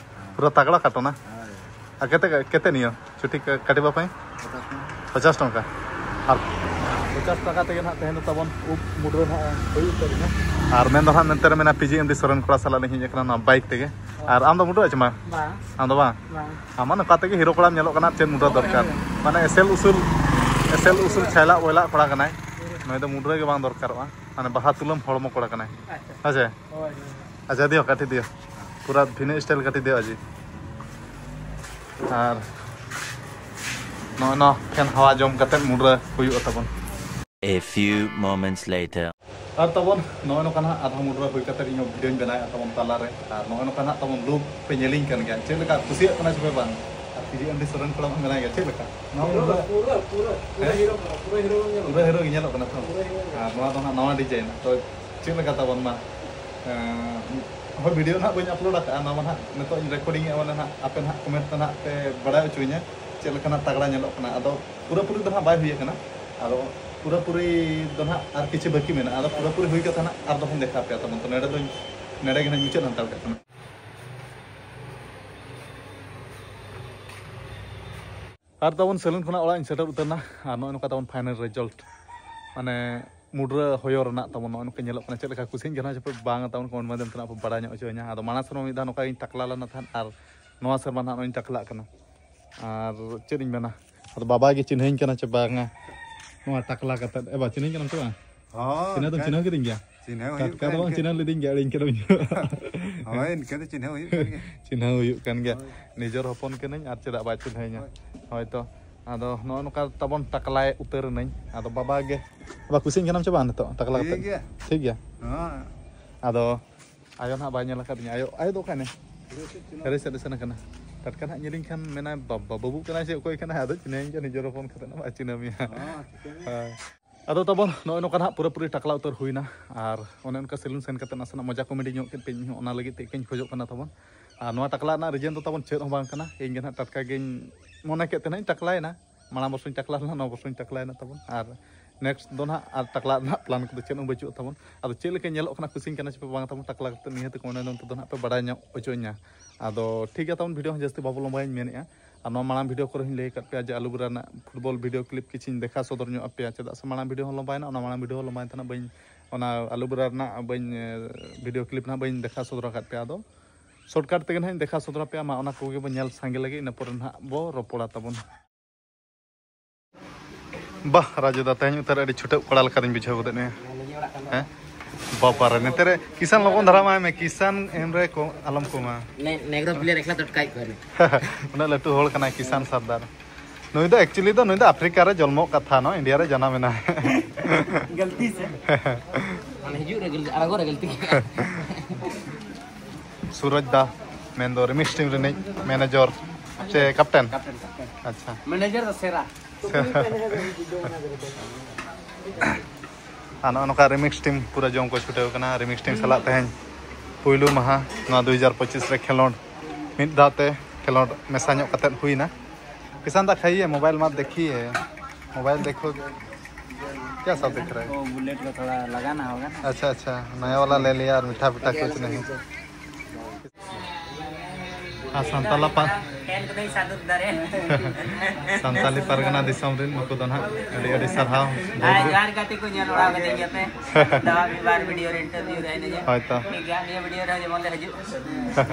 ᱯᱩᱨᱟ ᱛᱟᱜᱲᱟ ᱠᱟᱴᱚᱱᱟ? ᱦᱳᱭ᱾ ᱟᱨ ᱠᱮᱛᱮ, ᱠᱮᱛᱮ ᱱᱤᱭᱚ? ᱪᱷᱩᱴᱤ ᱠᱟ-, ᱠᱟᱴᱤᱵᱟ ᱯᱟᱹᱭ? ᱯᱚᱪᱟᱥ ᱴᱟᱠᱟ᱾ ᱯᱚᱪᱟᱥ ᱴᱟᱠᱟ᱾ ᱟᱨ ᱯᱚᱪᱟᱥ ᱴᱟᱠᱟ ᱛᱮᱜᱮ ᱱᱟᱦᱟᱜ ᱛᱮᱦᱮᱧ ᱫᱚ ᱛᱟᱵᱚᱱ ᱩᱵ ᱢᱩᱰᱨᱟᱹ ᱱᱟᱦᱟᱜ ᱦᱩᱭ ᱩᱛᱟᱹᱨ ᱮᱱᱟ᱾ ᱟᱨ ᱢᱮᱱ ᱫᱚ ᱱᱟᱦᱟᱜ ᱱᱚᱱᱛᱮ ᱨᱮ ᱢᱮᱱᱟᱜᱼᱟ ᱯᱤ ᱡᱤ ᱮᱢ ᱰᱤ ᱥᱚᱨᱮᱱ ᱠᱚᱲᱟ ᱥᱟᱞᱟᱜ ᱞᱤᱧ ᱦᱮᱡ ᱟᱠᱟᱱᱟ ᱱᱚᱣᱟ ᱵᱟᱭᱤᱠ ᱛᱮᱜᱮ᱾ ᱟᱨ ᱟᱢ ᱫᱚ ᱢᱩᱰᱨᱟᱹᱜ ᱪᱮ ᱵᱟᱝ? ᱵᱟᱝ᱾ ᱟᱢ ᱫᱚ ᱵᱟᱝ? ᱵᱟᱝ᱾ ᱟᱢ ᱢᱟ ᱱᱚᱝᱠᱟ ᱛᱮᱜᱮ ᱦᱤᱨᱳ ᱠᱚᱲᱟᱢ ᱧᱮᱞᱚᱜ ᱠᱟᱱᱟ, ᱪᱮᱫ ᱢᱩᱰᱨᱟᱹ ᱫᱚᱨᱠᱟᱨ? ᱢᱟᱱᱮ ᱮᱥᱮᱞ ᱩᱥᱩᱞ, ᱮᱥᱮᱞ ᱩᱥᱩᱞ ᱪᱷᱟᱭᱞᱟᱜ ᱵᱚᱭᱞᱟᱜ ᱠᱚᱲᱟ ᱠᱟᱱᱟᱭ᱾ ᱱᱩᱭ ᱫᱚ ᱢᱩᱰᱨᱟᱹ ᱜᱮ ᱵᱟᱝ ᱫᱚᱨᱠᱟᱨᱚᱜᱼᱟ᱾ ᱢᱟᱱᱮ ᱵᱟᱦᱟ ᱛᱩᱞᱟᱹᱢ ᱦᱚᱲᱢᱚ ᱠᱚᱲᱟ ᱠᱟᱱᱟᱭ᱾ ᱟᱪᱪᱷᱟ᱾ ᱦᱮᱸ ᱥᱮ? ᱦᱳᱭ, ᱦᱳᱭ, ᱦᱳᱭ᱾ ᱟᱪᱪᱷᱟ, ᱫᱤᱭᱳ, ᱠᱟᱹᱴᱷᱤ ᱫᱤᱭᱳ᱾ ᱯᱩᱨᱟ ᱵᱷᱤᱱᱟᱹ ᱥᱴᱟᱭᱤᱞ ᱠᱟᱹᱴᱤᱡ ᱫᱮᱡᱚᱜᱼᱟ ᱡᱮ᱾ ᱟᱨ ᱱᱚᱜᱼᱚᱭ ᱱᱚᱣᱟ ᱯᱷᱮᱱ ᱦᱟᱣᱟ ᱡᱚᱢ ᱠᱟᱛᱮᱫ ᱢᱩᱰᱨᱟᱹ ᱦᱩᱭᱩᱜᱼᱟ ᱛᱟᱵᱚᱱ᱾ A few moments later. ᱟᱨ ᱛᱟᱵᱚᱱ ᱱᱚᱜᱼᱚᱭ ᱱᱚᱝᱠᱟ ᱱᱟᱦᱟᱜ ᱟᱫᱷᱟ ᱢᱩᱰᱨᱟᱹ ᱦᱩᱭ ᱠᱟᱛᱮᱫ ᱤᱧ ᱦᱚᱸ ᱵᱷᱤᱰᱤᱭᱳᱧ ᱵᱮᱱᱟᱣᱮᱫᱼᱟ ᱛᱟᱵᱚᱱ ᱛᱟᱞᱟᱨᱮ᱾ ᱟᱨ ᱱᱚᱜᱼᱚᱭ ᱱᱚᱝᱠᱟ ᱱᱟᱦᱟᱜ ᱛᱟᱵᱚᱱ ᱞᱩᱠ ᱯᱮ ᱧᱮᱞᱤᱧ ᱠᱟᱱ ᱜᱮᱭᱟ, ᱪᱮᱫ ᱞᱮᱠᱟ ᱠᱩᱥᱤᱭᱟᱜ ᱠᱟᱱᱟ ᱪᱮ ᱯᱮ ᱵᱟᱝ? ᱟᱨ ᱯᱤ ᱡᱤ ᱮᱢ ᱰᱤ ᱥᱚᱨᱮᱱ ᱠᱚᱲᱟ ᱦᱚᱸ ᱢᱮᱱᱟᱭ ᱜᱮᱭᱟ, ᱪᱮᱫ ᱞᱮᱠᱟ? ᱱᱚᱣᱟ ᱯᱩᱨᱟᱹ, ᱢᱩᱰᱨᱟᱹ ᱯᱩᱨᱟᱹ, ᱯᱩᱨᱟᱹ ᱦᱮᱸ? Hero ᱠᱟᱱᱟ, ᱯᱩᱨᱟᱹ hero ᱜᱮ ᱧᱮᱞᱚᱜ ᱯᱩᱨᱟᱹ ᱠᱟᱱᱟ᱾ Hero ᱜᱮ ᱧᱮᱞᱚᱜ ᱠᱟᱱᱟ ᱛᱚ? ᱯᱩᱨᱟᱹ hero ᱜᱮ ᱧᱮᱞᱚᱜ ᱟᱨ ᱱᱚᱣᱟ ᱫᱚ ᱱᱟᱦᱟᱜ ᱱᱟᱣᱟ design, ᱛᱚ ᱪᱮᱫ ᱞᱮᱠᱟ ᱛᱟᱵᱚᱱ ᱢᱟ? ᱮᱸ, ᱦᱳᱭ, ᱵᱷᱤᱰᱤᱭᱳ ᱱᱟᱦᱟᱜ ᱵᱟᱹᱧ ᱟᱯᱞᱳᱰ ᱟᱠᱟᱫᱼᱟ, ᱱᱚᱣᱟ ᱢᱟ ᱱᱟᱦᱟᱜ ᱱᱤᱛᱚᱜ ᱤᱧ ᱨᱮᱠᱚᱨᱰᱤᱝ ᱮᱫᱼᱟ, ᱢᱟᱱᱮ ᱱᱟᱦᱟᱜ ᱟᱯᱮ ᱱᱟᱦᱟᱜ ᱠᱚᱢᱮᱱᱴ ᱛᱮ ᱱᱟᱦᱟᱜ ᱯᱮ ᱵᱟᱲᱟᱭ ᱦᱚᱪᱚᱧᱟ ᱪᱮᱫ ᱞᱮᱠᱟ ᱱᱟᱦᱟᱜ ᱛᱟᱜᱽᱲᱟ ᱧᱮᱞᱚᱜ ᱠᱟᱱᱟ᱾ ᱟᱫᱚ ᱯᱩᱨᱟᱹᱯᱩᱨᱤ ᱫᱚ ᱱᱟᱦᱟᱜ ᱵᱟᱭ ᱦᱩᱭ ᱟᱠᱟᱱᱟ, ᱟᱫᱚ ᱯᱩᱨᱟᱹᱯᱩᱨᱤ ᱫᱚ ᱱᱟᱦᱟᱜ ᱟᱨ ᱠᱤᱪᱷᱩ ᱵᱟᱹᱠᱤ ᱢᱮᱱᱟᱜᱼᱟ᱾ ᱟᱫᱚ ᱯᱩᱨᱟᱹᱯᱩᱨᱤ ᱦᱩᱭ ᱠᱟᱛᱮ ᱱᱟᱦᱟᱜ ᱟᱨ ᱫᱚᱦᱚᱧ ᱫᱮᱠᱷᱟᱣ ᱟᱯᱮᱭᱟ ᱛᱟᱵᱚᱱ᱾ ᱛᱚ ᱱᱚᱰᱮ ᱫᱚᱧ, ᱱᱚᱰᱮ ᱜᱮ ᱱᱟᱦᱟᱜ ᱢᱩᱪᱟᱹᱫ ᱦᱟᱛᱟᱲ ᱠᱟᱜ ᱠᱟᱱᱟ᱾ ᱟᱨ ᱛᱟᱵᱚᱱ ᱥᱮᱞᱩᱱ ᱠᱷᱚᱱᱟᱜ ᱚᱲᱟᱜ ᱤᱧ ᱥᱮᱴᱮᱨ ᱩᱛᱟᱹᱨ ᱮᱱᱟ᱾ ᱟᱨ ᱱᱚᱜᱼᱚᱭ ᱱᱚᱝᱠᱟ ᱛᱟᱵᱚᱱ final result, ᱢᱟᱱᱮ ᱢᱩᱰᱨᱟᱹ ᱦᱚᱭᱚ ᱨᱮᱱᱟᱜ ᱛᱟᱵᱚᱱ ᱱᱚᱜᱼᱚᱭ ᱱᱚᱝᱠᱟ ᱧᱮᱞᱚᱜ ᱠᱟᱱᱟ᱾ ᱪᱮᱫ ᱞᱮᱠᱟ ᱠᱩᱥᱤᱧ ᱠᱟᱱᱟ ᱪᱮ ᱵᱟᱝ ᱛᱟᱵᱚᱱ comment ᱢᱟᱫᱽᱫᱷᱚᱢ ᱛᱮ ᱱᱟᱜ ᱯᱮ ᱵᱟᱲᱟᱭ ᱧᱚᱜ ᱦᱚᱪᱚᱧᱟ᱾ ᱟᱫᱚ ᱢᱟᱲᱟᱝ ᱥᱮᱨᱢᱟ ᱢᱤᱫ ᱫᱷᱟᱣ ᱱᱚᱝᱠᱟ ᱜᱤᱧ ᱴᱟᱠᱞᱟ ᱞᱮᱱᱟ ᱛᱟᱦᱮᱸᱫ, ᱟᱨ ᱱᱚᱣᱟ ᱥᱮᱨᱢᱟ ᱱᱟᱜ ᱱᱚᱜᱼᱚᱭ ᱤᱧ ᱴᱟᱠᱞᱟᱜ ᱠᱟᱱᱟ᱾ ᱟᱨ ᱪᱮᱫ ᱤᱧ ᱢᱮᱱᱟ, ᱟᱫᱚ ᱵᱟᱵᱟ ᱜᱮ ᱪᱤᱱᱦᱟᱹᱧ ᱠᱟᱱᱟ ᱪᱮ ᱵᱟᱝᱟ ᱱᱚᱣᱟ ᱴᱟᱠᱞᱟ ᱠᱟᱛᱮᱫ᱾ ᱮ ᱵᱟ, ᱪᱤᱱᱦᱟᱹᱧ ᱠᱟᱱᱟᱢ ᱪᱮ ᱵᱟᱝ? ᱦᱚᱸ, ᱪᱤᱱᱦᱟᱹ ᱫᱚᱢ ᱚᱱᱠᱟ ᱪᱤᱱᱦᱟᱹᱣ ᱠᱤᱫᱤᱧ ᱜᱮᱭᱟ? ᱪᱤᱱᱦᱟᱹᱣ ᱦᱩᱭᱩᱜ ᱴᱟᱴᱠᱟ ᱠᱟᱱ ᱫᱚ ᱵᱟᱝ ᱜᱮᱭᱟ᱾ ᱪᱤᱱᱦᱟᱹᱣ ᱞᱤᱫᱤᱧ ᱜᱮᱭᱟ, ᱟᱹᱲᱤᱧ ᱠᱟᱹᱫᱟᱹᱧ᱾ ᱦᱳᱭ, ᱤᱱᱠᱟᱹ ᱫᱚ ᱪᱤᱱᱦᱟᱹᱣ ᱦᱩᱭᱩᱜ ᱠᱟᱱ ᱜᱮᱭᱟ᱾ ᱪᱤᱱᱦᱟᱹᱣ ᱦᱩᱭᱩᱜ ᱠᱟᱱ ᱜᱮᱭᱟ᱾ ᱦᱳᱭ᱾ ᱱᱤᱡᱮᱨ ᱦᱚᱯᱚᱱ ᱠᱟᱹᱱᱟᱹᱧ ᱟᱨ ᱪᱮᱫᱟᱜ ᱵᱟᱭ ᱪᱤᱱᱦᱟᱹᱣᱤᱧᱟ? ᱦᱳᱭ᱾ ᱦᱳᱭ ᱛᱚ, ᱟᱫᱚ ᱱᱚᱜᱼᱚ ᱱᱚᱝᱠᱟ ᱛᱟᱵᱚᱱ ᱴᱟᱠᱞᱟᱭ ᱩᱛᱟᱹᱨ ᱮᱱᱟᱹᱧ᱾ ᱟᱫᱚ ᱵᱟᱵᱟ ᱜᱮ, ᱵᱟᱵᱟ ᱠᱩᱥᱤᱧ ᱠᱟᱱᱟᱢ ᱪᱮ ᱵᱟᱝ ᱱᱤᱛᱚᱜ ᱴᱟᱠᱞᱟ ᱴᱷᱤᱠ ᱠᱟᱛᱮᱫ? ᱜᱮᱭᱟ᱾ ᱴᱷᱤᱠ ᱜᱮᱭᱟ? ᱦᱚᱸ᱾ ᱟᱫᱚ ᱟᱭᱳ ᱱᱟᱦᱟᱜ ᱵᱟᱭ ᱧᱮᱞ ᱟᱠᱟᱫᱤᱧᱟ᱾ ᱟᱭᱳ, ᱟᱭᱳ ᱫᱚ ᱚᱠᱟᱭ ᱱᱟᱭ? ᱵᱟᱹᱦᱩ ᱥᱮᱫ ᱪᱟᱞᱟᱣ᱾ ᱵᱟᱹᱦᱩ ᱥᱮᱫ ᱮ ᱥᱮᱱ ᱟᱠᱟᱱᱟ᱾ ᱴᱟᱴᱠᱟ ᱱᱟᱦᱟᱜ ᱧᱮᱞᱤᱧ ᱠᱷᱟᱱ ᱢᱮᱱᱟᱭ, "ᱵᱟᱵᱟ, ᱵᱟᱹᱵᱩ ᱠᱟᱱᱟᱭ ᱥᱮ ᱚᱠᱚᱭ ᱠᱟᱱᱟᱭ?" ᱟᱫᱚ ᱪᱤᱱᱦᱟᱹᱣᱤᱧ ᱜᱮᱭᱟ, ᱱᱤᱡᱮᱨ ᱦᱚᱯᱚᱱ ᱠᱟᱛᱮᱫ ᱱᱟᱦᱟᱜ ᱵᱟᱭ ᱪᱤᱱᱦᱟᱹᱣ ᱢᱮᱭᱟ᱾ ᱦᱚᱸ, ᱴᱷᱤᱠᱟᱹᱱ ᱜᱮᱭᱟ᱾ ᱦᱳᱭ᱾ ᱟᱫᱚ ᱛᱟᱵᱚᱱ ᱱᱚᱜᱼᱚᱭ ᱱᱚᱝᱠᱟ ᱱᱟᱦᱟᱜ ᱯᱩᱨᱟᱹᱯᱩᱨᱤ ᱴᱟᱠᱞᱟ ᱩᱛᱟᱹᱨ ᱦᱩᱭᱱᱟ᱾ ᱟᱨ ᱚᱱᱮ ᱚᱱᱠᱟ ᱥᱮᱞᱩᱱ ᱥᱮᱱ ᱠᱟᱛᱮᱫ ᱱᱟᱥᱮᱱᱟᱜ ᱢᱚᱡᱟ ᱠᱚᱢᱮᱰᱤ ᱧᱚᱜ ᱠᱮᱫ ᱯᱮ, ᱤᱧ ᱦᱚᱸ ᱚᱱᱟ ᱞᱟᱹᱜᱤᱫ ᱛᱮ ᱤᱠᱟᱹᱧ ᱠᱷᱚᱡᱚᱜ ᱠᱟᱱᱟ ᱛᱟᱵᱚᱱ᱾ ᱟᱨ ᱱᱚᱣᱟ ᱴᱟᱠᱞᱟ ᱨᱮᱱᱟᱜ reason ᱫᱚ ᱛᱟᱵᱚᱱ ᱪᱮᱫ ᱦᱚᱸ ᱵᱟᱝ ᱠᱟᱱᱟ᱾ ᱤᱧ ᱜᱮ ᱱᱟᱦᱟᱜ ᱴᱟᱴᱠᱟ ᱜᱤᱧ ᱢᱚᱱᱮ ᱠᱮᱫ ᱛᱮ ᱱᱟᱦᱟᱜ ᱤᱧ ᱴᱟᱠᱞᱟᱭᱮᱱᱟ᱾ ᱢᱟᱲᱟᱝ ᱵᱚᱨᱥᱚᱧ ᱴᱟᱠᱞᱟ ᱞᱮᱱᱟ, ᱱᱚᱣᱟ ᱵᱚᱨᱥᱚᱧ ᱴᱟᱠᱞᱟᱭᱮᱱᱟ ᱛᱟᱵᱚᱱ᱾ ᱟᱨ next ᱫᱚ ᱱᱟᱦᱟᱜ ᱟᱨ ᱴᱟᱠᱞᱟ ᱨᱮᱱᱟᱜ plan ᱠᱚᱫᱚ ᱪᱮᱫ ᱦᱚᱸ ᱵᱟᱹᱪᱩᱜ ᱛᱟᱵᱚᱱ᱾ ᱟᱫᱚ ᱪᱮᱫ ᱞᱮᱠᱟ ᱧᱮᱞᱚᱜ ᱠᱟᱱᱟ, ᱠᱩᱥᱤᱧ ᱠᱟᱱᱟ ᱪᱮ ᱵᱟᱝ ᱛᱟᱵᱚᱱ ᱴᱟᱠᱞᱟ ᱠᱟᱛᱮ, ᱱᱤᱦᱟᱹᱛ ᱠᱚ ᱚᱱᱮ ᱱᱚᱱᱛᱮ ᱫᱚ ᱱᱟᱦᱟᱜ ᱯᱮ ᱵᱟᱲᱟᱭ ᱧᱚᱜ ᱦᱚᱪᱚᱧᱟ᱾ ᱟᱫᱚ ᱴᱷᱤᱠ ᱜᱮᱭᱟ ᱛᱟᱵᱚᱱ, video ᱦᱚᱸ ᱡᱟᱹᱥᱛᱤ ᱵᱟᱵᱚ ᱞᱚᱢᱵᱟᱭᱟᱧ ᱢᱮᱱᱮᱫᱼᱟ᱾ ᱟᱨ ᱱᱚᱣᱟ ᱢᱟᱲᱟᱝ video ᱠᱚᱨᱮ ᱦᱚᱸᱧ ᱞᱟᱹᱭ ᱟᱠᱟᱫ ᱯᱮᱭᱟ ᱡᱮ ᱟᱞᱩ ᱵᱚᱨᱟ ᱨᱮᱱᱟᱜ football video clip ᱠᱤᱪᱷᱤᱧ ᱫᱮᱠᱷᱟᱣ ᱥᱚᱫᱚᱨ ᱧᱚᱜ ᱟᱯᱮᱭᱟ, ᱪᱮᱫᱟᱜ ᱥᱮ ᱢᱟᱲᱟᱝ video ᱦᱚᱸ ᱞᱚᱢᱵᱟᱭᱮᱱᱟ, ᱚᱱᱟ ᱢᱟᱲᱟᱝ video ᱦᱚᱸ ᱞᱚᱢᱵᱟᱭᱮᱱ ᱛᱟᱦᱮᱱᱟ, ᱵᱟᱹᱧ, ᱚᱱᱟ ᱟᱞᱩ ᱵᱚᱨᱟ ᱨᱮᱱᱟᱜ ᱵᱟᱹᱧ, video clip ᱱᱟᱦᱟᱜ ᱵᱟᱹᱧ ᱫᱮᱠᱷᱟᱣ ᱥᱚᱫᱚᱨ ᱟᱠᱟᱫ ᱯᱮᱭᱟ᱾ ᱟᱫᱚ shortcut ᱛᱮᱜᱮ ᱱᱟᱦᱟᱜ ᱤᱧ ᱫᱮᱠᱷᱟᱣ ᱥᱚᱫᱚᱨ ᱟᱯᱮᱭᱟ᱾ ᱢᱟ ᱚᱱᱟ ᱠᱚᱜᱮ ᱵᱚ ᱧᱮᱞ ᱥᱟᱸᱜᱮ ᱞᱮᱜᱮ, ᱤᱱᱟᱹ ᱯᱚᱨᱮ ᱱᱟᱦᱟᱜ ᱵᱚ ᱨᱚᱯᱚᱲᱟ ᱛᱟᱵᱚᱱ᱾ ᱵᱟᱦ, ᱨᱟᱡᱩ ᱫᱟ, ᱛᱮᱦᱮᱧ ᱩᱛᱟᱹᱨ ᱟᱹᱰᱤ ᱪᱷᱩᱴᱟᱹᱣ ᱠᱚᱲᱟ ᱞᱮᱠᱟᱛᱤᱧ ᱵᱩᱡᱷᱟᱹᱣ ᱜᱚᱫᱮᱫ ᱢᱮᱭᱟ᱾ ᱦᱮᱸ? ᱵᱟᱯᱟᱨᱮ, ᱱᱮᱛᱮ ᱨᱮ ᱠᱤᱥᱟᱱ ᱞᱚᱜᱚᱱ ᱫᱷᱟᱨᱟ ᱢᱟᱭ ᱢᱮ, ᱠᱤᱥᱟᱱ ᱮᱢ ᱨᱮ ᱠᱚ ᱟᱞᱚᱢ ᱠᱚᱢᱟ᱾ ᱱᱮ-, ᱱᱮᱜᱽᱨᱳ ᱯᱞᱮᱭᱟᱨ ᱮᱠᱞᱟ ᱛᱚᱴᱠᱟᱭᱮᱫ ᱠᱚᱣᱟ ᱱᱩᱭ᱾ ᱩᱱᱟᱹᱜ ᱞᱟᱹᱴᱩ ᱦᱚᱲ ᱠᱟᱱᱟᱭ ᱠᱤᱥᱟᱱ ᱥᱟᱨᱫᱟᱨ᱾ ᱱᱩᱭ ᱫᱚ actually ᱫᱚ, ᱱᱩᱭ ᱫᱚ ᱟᱯᱷᱨᱤᱠᱟ ᱨᱮ ᱡᱚᱱᱢᱚᱜ ᱠᱟᱛᱷᱟ, ᱱᱚ ᱤᱱᱰᱤᱭᱟ ᱨᱮ ᱡᱟᱱᱟᱢ ᱮᱱᱟᱭ᱾ ᱜᱟᱹᱞᱛᱤ ᱥᱮ? ᱢᱟᱱᱮ ᱦᱤᱡᱩᱜ ᱨᱮ ᱜᱟᱹᱞᱛᱤ, ᱟᱬᱜᱚ ᱨᱮ ᱜᱟᱹᱞᱛᱤ᱾ ᱥᱩᱨᱚᱡᱽ ᱫᱟ, ᱢᱮᱱᱫᱚ ᱨᱤᱢᱤᱠᱥ ᱴᱤᱢ ᱨᱤᱱᱤᱡ ᱢᱮᱱᱮᱡᱚᱨ ᱥᱮ ᱠᱮᱯᱴᱮᱱ? Captain, captain. ᱟᱪᱪᱷᱟ᱾ ᱢᱮᱱᱮᱡᱟᱨ ᱫᱚ ᱥᱮᱨᱟ᱾ ᱟᱨ ᱱᱚᱜᱼᱚ ᱱᱚᱝᱠᱟ ᱨᱤᱢᱤᱠᱥ ᱴᱤᱢ ᱯᱩᱨᱟᱹ ᱡᱚᱢ ᱠᱚ ᱪᱷᱩᱴᱟᱹᱣ ᱠᱟᱱᱟ᱾ ᱨᱤᱢᱤᱠᱥ ᱴᱤᱢ ᱥᱟᱞᱟᱜ ᱛᱮᱦᱮᱧ ᱯᱩᱭᱞᱩ ᱢᱟᱦᱟ ᱱᱚᱣᱟ ᱫᱩ ᱦᱟᱡᱟᱨ ᱯᱚᱸᱪᱤᱥ ᱨᱮ ᱠᱷᱮᱞᱳᱰ, ᱢᱤᱫ ᱫᱷᱟᱣ ᱛᱮ ᱠᱷᱮᱞᱳᱰ ᱢᱮᱥᱟ ᱧᱚᱜ ᱠᱟᱛᱮᱫ ᱦᱩᱭᱱᱟ᱾ किसान दा खाइए, मोबाइल मत देखिए, मोबाइल देखो। क्या सब दिख रहा है? वो बुलेट को थोड़ा लगाना होगा ना। अच्छा, अच्छा, नया वाला ले लिया और मीठा मीठा कुछ नहीं। ᱟᱨ ᱥᱟᱱᱛᱟᱞᱟ ᱯᱟ- ᱮᱱ ᱠᱚᱫᱚᱧ ᱥᱟᱹᱫᱩ ᱫᱟᱨᱮ᱾ ᱥᱟᱱᱛᱟᱞᱤ ᱯᱟᱨᱜᱟᱱᱟ ᱫᱤᱥᱚᱢ ᱨᱮᱱ ᱱᱩᱠᱩ ᱫᱚ ᱱᱟᱦᱟᱜ ᱟᱹᱰᱤ ᱟᱹᱰᱤ ᱥᱟᱨᱦᱟᱣ᱾ ᱟᱨ ᱡᱚᱦᱟᱨ ᱜᱟᱛᱮ ᱠᱚ, ᱧᱮᱞ ᱵᱟᱲᱟ ᱠᱟᱛᱮ ᱜᱮᱯᱮ ᱫᱟᱣᱟ ᱢᱤᱫ ᱵᱟᱨ ᱵᱷᱤᱰᱤᱭᱳ ᱨᱮ ᱤᱱᱴᱟᱨᱵᱷᱤᱭᱩ ᱨᱮ ᱦᱮᱡ ᱮᱱᱟ᱾ ᱦᱳᱭ ᱛᱚ᱾ ᱴᱷᱤᱠ ᱜᱮᱭᱟ, ᱱᱤᱭᱟᱹ ᱵᱷᱤᱰᱤᱭᱳ ᱨᱮ ᱡᱮᱢᱚᱱ ᱞᱮ ᱦᱤᱡᱩᱜ,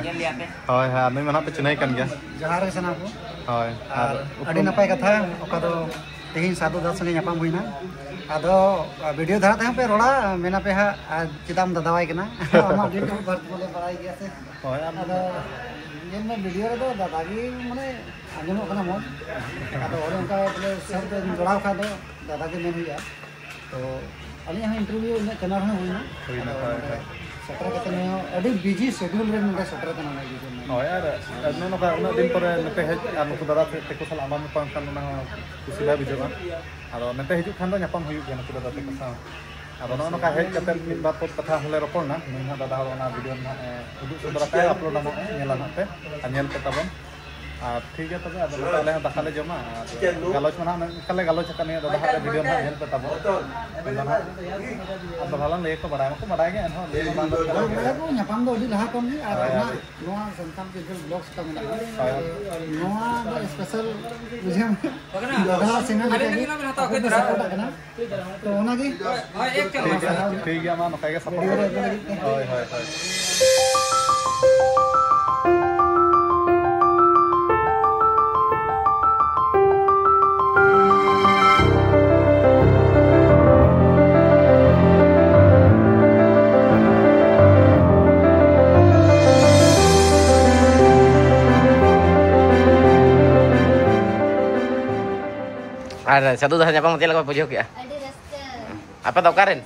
ᱧᱮᱞ ᱞᱮᱭᱟ ᱯᱮ᱾ ᱦᱳᱭ, ᱦᱳᱭ, ᱟᱨ ᱱᱩᱭ ᱢᱟ ᱱᱟᱦᱟᱜ ᱯᱮ ᱪᱤᱱᱦᱟᱹᱭ ᱠᱟᱱ ᱜᱮᱭᱟ᱾ ᱡᱚᱦᱟᱨ ᱜᱮ ᱥᱟᱱᱟᱢ ᱠᱚ᱾ ᱦᱳᱭ, ᱟᱨ ᱟᱨ ᱟᱹᱰᱤ ᱱᱟᱯᱟᱭ ᱠᱟᱛᱷᱟ, ᱚᱠᱟ ᱫᱚ ᱛᱮᱦᱮᱧ ᱥᱟᱫᱷᱩ ᱫᱟᱥ ᱥᱚᱸᱜᱮ ᱧᱟᱯᱟᱢ ᱦᱩᱭᱱᱟ᱾ ᱟᱫᱚ ᱵᱷᱤᱰᱤᱭᱳ ᱫᱷᱟᱨᱟ ᱛᱮᱦᱚᱸ ᱯᱮ ᱨᱚᱲᱟ, ᱢᱮᱱᱟ ᱯᱮ ᱦᱟᱸᱜ, ᱟᱨ ᱪᱮᱫᱟᱜ ᱮᱢ ᱫᱟᱫᱟᱣᱟᱭ ᱠᱟᱱᱟ? ᱟᱢᱟᱜ ᱰᱮᱴ ᱚᱯᱷ ᱵᱟᱨᱛᱷ ᱵᱚᱞᱮ ᱵᱟᱲᱟᱭ ᱜᱮᱭᱟ ᱥᱮ? ᱦᱳᱭ, ᱟᱢ ᱟᱫᱚ ᱧᱮᱞ ᱢᱮ, ᱵᱷᱤᱰᱤᱭᱳ ᱨᱮᱫᱚ ᱫᱟᱫᱟ ᱜᱮ ᱢᱟᱱᱮ ᱟᱸᱡᱚᱢᱚᱜ ᱠᱟᱱᱟ ᱢᱚᱡᱽ᱾ ᱟᱫᱚ ᱚᱱᱮ ᱚᱱᱠᱟ ᱵᱚᱞᱮ ᱥᱟᱵ ᱫᱚ ᱡᱚᱲᱟᱣ ᱠᱷᱟᱱ ᱫᱚ ᱫᱟᱫᱟ ᱜᱮ ᱢᱮᱱ ᱦᱩᱭᱩᱜᱼᱟ᱾ ᱛᱚ ᱟᱹᱞᱤᱧᱟᱜ ᱦᱚᱸ ᱤᱱᱴᱟᱨᱵᱷᱤᱭᱩ ᱤᱧᱟᱹᱜ ᱪᱮᱱᱮᱞ ᱨᱮᱦᱚᱸ ᱦᱩᱭᱱᱟ᱾ ᱦᱩᱭᱱᱟ, ᱟᱫᱚ ᱦᱳᱭ, ᱱᱚᱰᱮ ᱦᱳᱭ᱾ ᱥᱮᱴᱮᱨ ᱠᱟᱛᱮ ᱱᱚᱣᱟ ᱟᱹᱰᱤ ᱵᱤᱡᱤ ᱥᱮᱰᱤᱭᱩᱞ ᱨᱮ ᱱᱚᱰᱮ ᱥᱮᱴᱮᱨ ᱠᱟᱱᱟ ᱱᱚᱣᱟ ᱵᱤᱡᱤ ᱨᱮ᱾ ᱦᱳᱭ, ᱟᱨ ᱱᱚᱜᱼᱚ ᱱᱚᱝᱠᱟ ᱩᱱᱟᱹᱜ ᱫᱤᱱ ᱯᱚᱨᱮ ᱱᱚᱛᱮ ᱦᱮᱡ ᱟᱨ ᱱᱩᱠᱩ ᱫᱟᱫᱟ ᱛᱟᱠᱚ ᱥᱟᱞᱟᱜ ᱟᱢ ᱧᱟᱯᱟᱢ ᱠᱷᱟᱱ ᱚᱱᱟ ᱦᱚᱸ ᱠᱩᱥᱤ ᱵᱟᱭ ᱵᱩᱡᱷᱟᱹᱜᱼᱟ᱾ ᱟᱫᱚ ᱱᱚᱛᱮ ᱦᱤᱡᱩᱜ ᱠᱷᱟᱱ ᱫᱚ ᱧᱟᱯᱟᱢ ᱦᱩᱭᱩᱜ ᱜᱮᱭᱟ ᱱᱩᱠᱩ ᱫᱟᱫᱟ ᱛᱟᱠᱚ ᱥᱟᱶ᱾ ᱟᱫᱚ ᱱᱚᱜᱼᱚ ᱱᱚᱝᱠᱟ ᱦᱮᱡ ᱠᱟᱛᱮ ᱢᱤᱫ ᱵᱟᱨ ᱯᱚᱫ ᱠᱟᱛᱷᱟ ᱦᱚᱸᱞᱮ ᱨᱚᱯᱚᱲ ᱮᱱᱟ᱾ ᱱᱩᱭ ᱦᱚᱸ ᱫᱟᱫᱟ ᱦᱚᱲ ᱚᱱᱟ ᱵᱷᱤᱰᱤᱭᱳ ᱨᱮ ᱱᱟᱦᱟᱜ ᱮ ᱩᱫᱩᱜ ᱥᱚᱫᱚᱨ ᱟᱯᱮ, ᱟᱯᱞᱳᱰ ᱟᱢ ᱦᱟᱸᱜ ᱮ ᱧᱮᱞᱟ ᱱᱟᱦᱟᱜ ᱯᱮ ᱟᱨ ᱧᱮᱞ ᱯᱮ ᱛᱟᱵᱚᱱ᱾ ᱟᱨ ᱴᱷᱤᱠ ᱜᱮᱭᱟ ᱛᱚᱵᱮ, ᱟᱫᱚ ᱱᱤᱛᱚᱜ ᱟᱞᱮ ᱦᱚᱸ ᱫᱟᱠᱟ ᱞᱮ ᱡᱚᱢᱟ᱾ ᱟᱨ ᱜᱟᱞᱚᱪ ᱢᱟ ᱱᱟᱦᱟᱜ ᱱᱚᱝᱠᱟ ᱞᱮ ᱜᱟᱞᱚᱪ ᱟᱠᱟᱫ ᱱᱤᱭᱟᱹ ᱫᱟᱫᱟ ᱦᱟᱸᱜ ᱵᱷᱤᱰᱤᱭᱳ ᱱᱟᱦᱟᱜ ᱧᱮᱞ ᱯᱮ ᱛᱟᱵᱚᱱ᱾ ᱟᱫᱚ ᱱᱟᱦᱟᱜ ᱟᱫᱚ ᱵᱷᱟᱞᱟᱝ ᱞᱟᱹᱭ ᱟᱠᱚ, ᱵᱟᱲᱟᱭ ᱢᱟᱠᱚ ᱵᱟᱲᱟᱭ ᱜᱮ, ᱮᱱᱦᱚᱸ ᱞᱟᱹᱭ ᱢᱟ ᱵᱟᱝ ᱫᱚᱨᱠᱟᱨ᱾ ᱵᱟᱲᱟᱭ ᱟᱠᱚ, ᱧᱟᱯᱟᱢ ᱫᱚ ᱟᱹᱰᱤ ᱞᱟᱦᱟ ᱠᱷᱚᱱ ᱜᱮ, ᱟᱨ ᱦᱳᱭ, ᱚᱱᱟ ᱦᱳᱭ᱾ ᱱᱚᱣᱟ ᱥᱟᱱᱛᱟᱲ ᱪᱤᱨᱜᱟᱹᱞ ᱵᱞᱚᱜᱥ ᱠᱚ ᱢᱮᱱᱟᱜᱼᱟ᱾ ᱦᱳᱭ᱾ ᱱᱚᱣᱟ ᱫᱚ ᱥᱯᱮᱥᱟᱞ ᱵᱩᱡᱷᱟᱹᱣ ᱢᱮ᱾ ᱫᱟᱫᱟ ᱥᱮᱱᱟ ᱞᱮᱠᱟ ᱜᱮ ᱟᱯᱮ ᱯᱮ ᱥᱟᱯᱳᱨᱴ ᱟᱜ ᱠᱟᱱᱟ᱾ ᱛᱚ ᱚᱱᱟᱜᱮ᱾ ᱴᱷᱤᱠ ᱜᱮᱭᱟ, ᱴᱷᱤᱠ ᱜᱮᱭᱟ, ᱢᱟ ᱱᱚᱝᱠᱟ ᱜᱮ ᱥᱟᱯᱳᱨᱴ ᱵᱷᱤᱰᱤᱭᱳ ᱨᱮ ᱟᱹᱜᱩ ᱞᱟᱹᱜᱤᱫ ᱛᱮ᱾ ᱦᱳᱭ, ᱦᱳᱭ, ᱦᱳᱭ᱾ ᱟᱨ ᱥᱟᱹᱫᱷᱩ ᱫᱟᱫᱟ ᱧᱟᱯᱟᱢ ᱪᱮᱫ ᱞᱮᱠᱟ ᱯᱮ ᱵᱩᱡᱷᱟᱹᱣ ᱠᱮᱜᱼᱟ? ᱟᱯᱮ ᱫᱚ ᱚᱠᱟᱨᱮᱱ?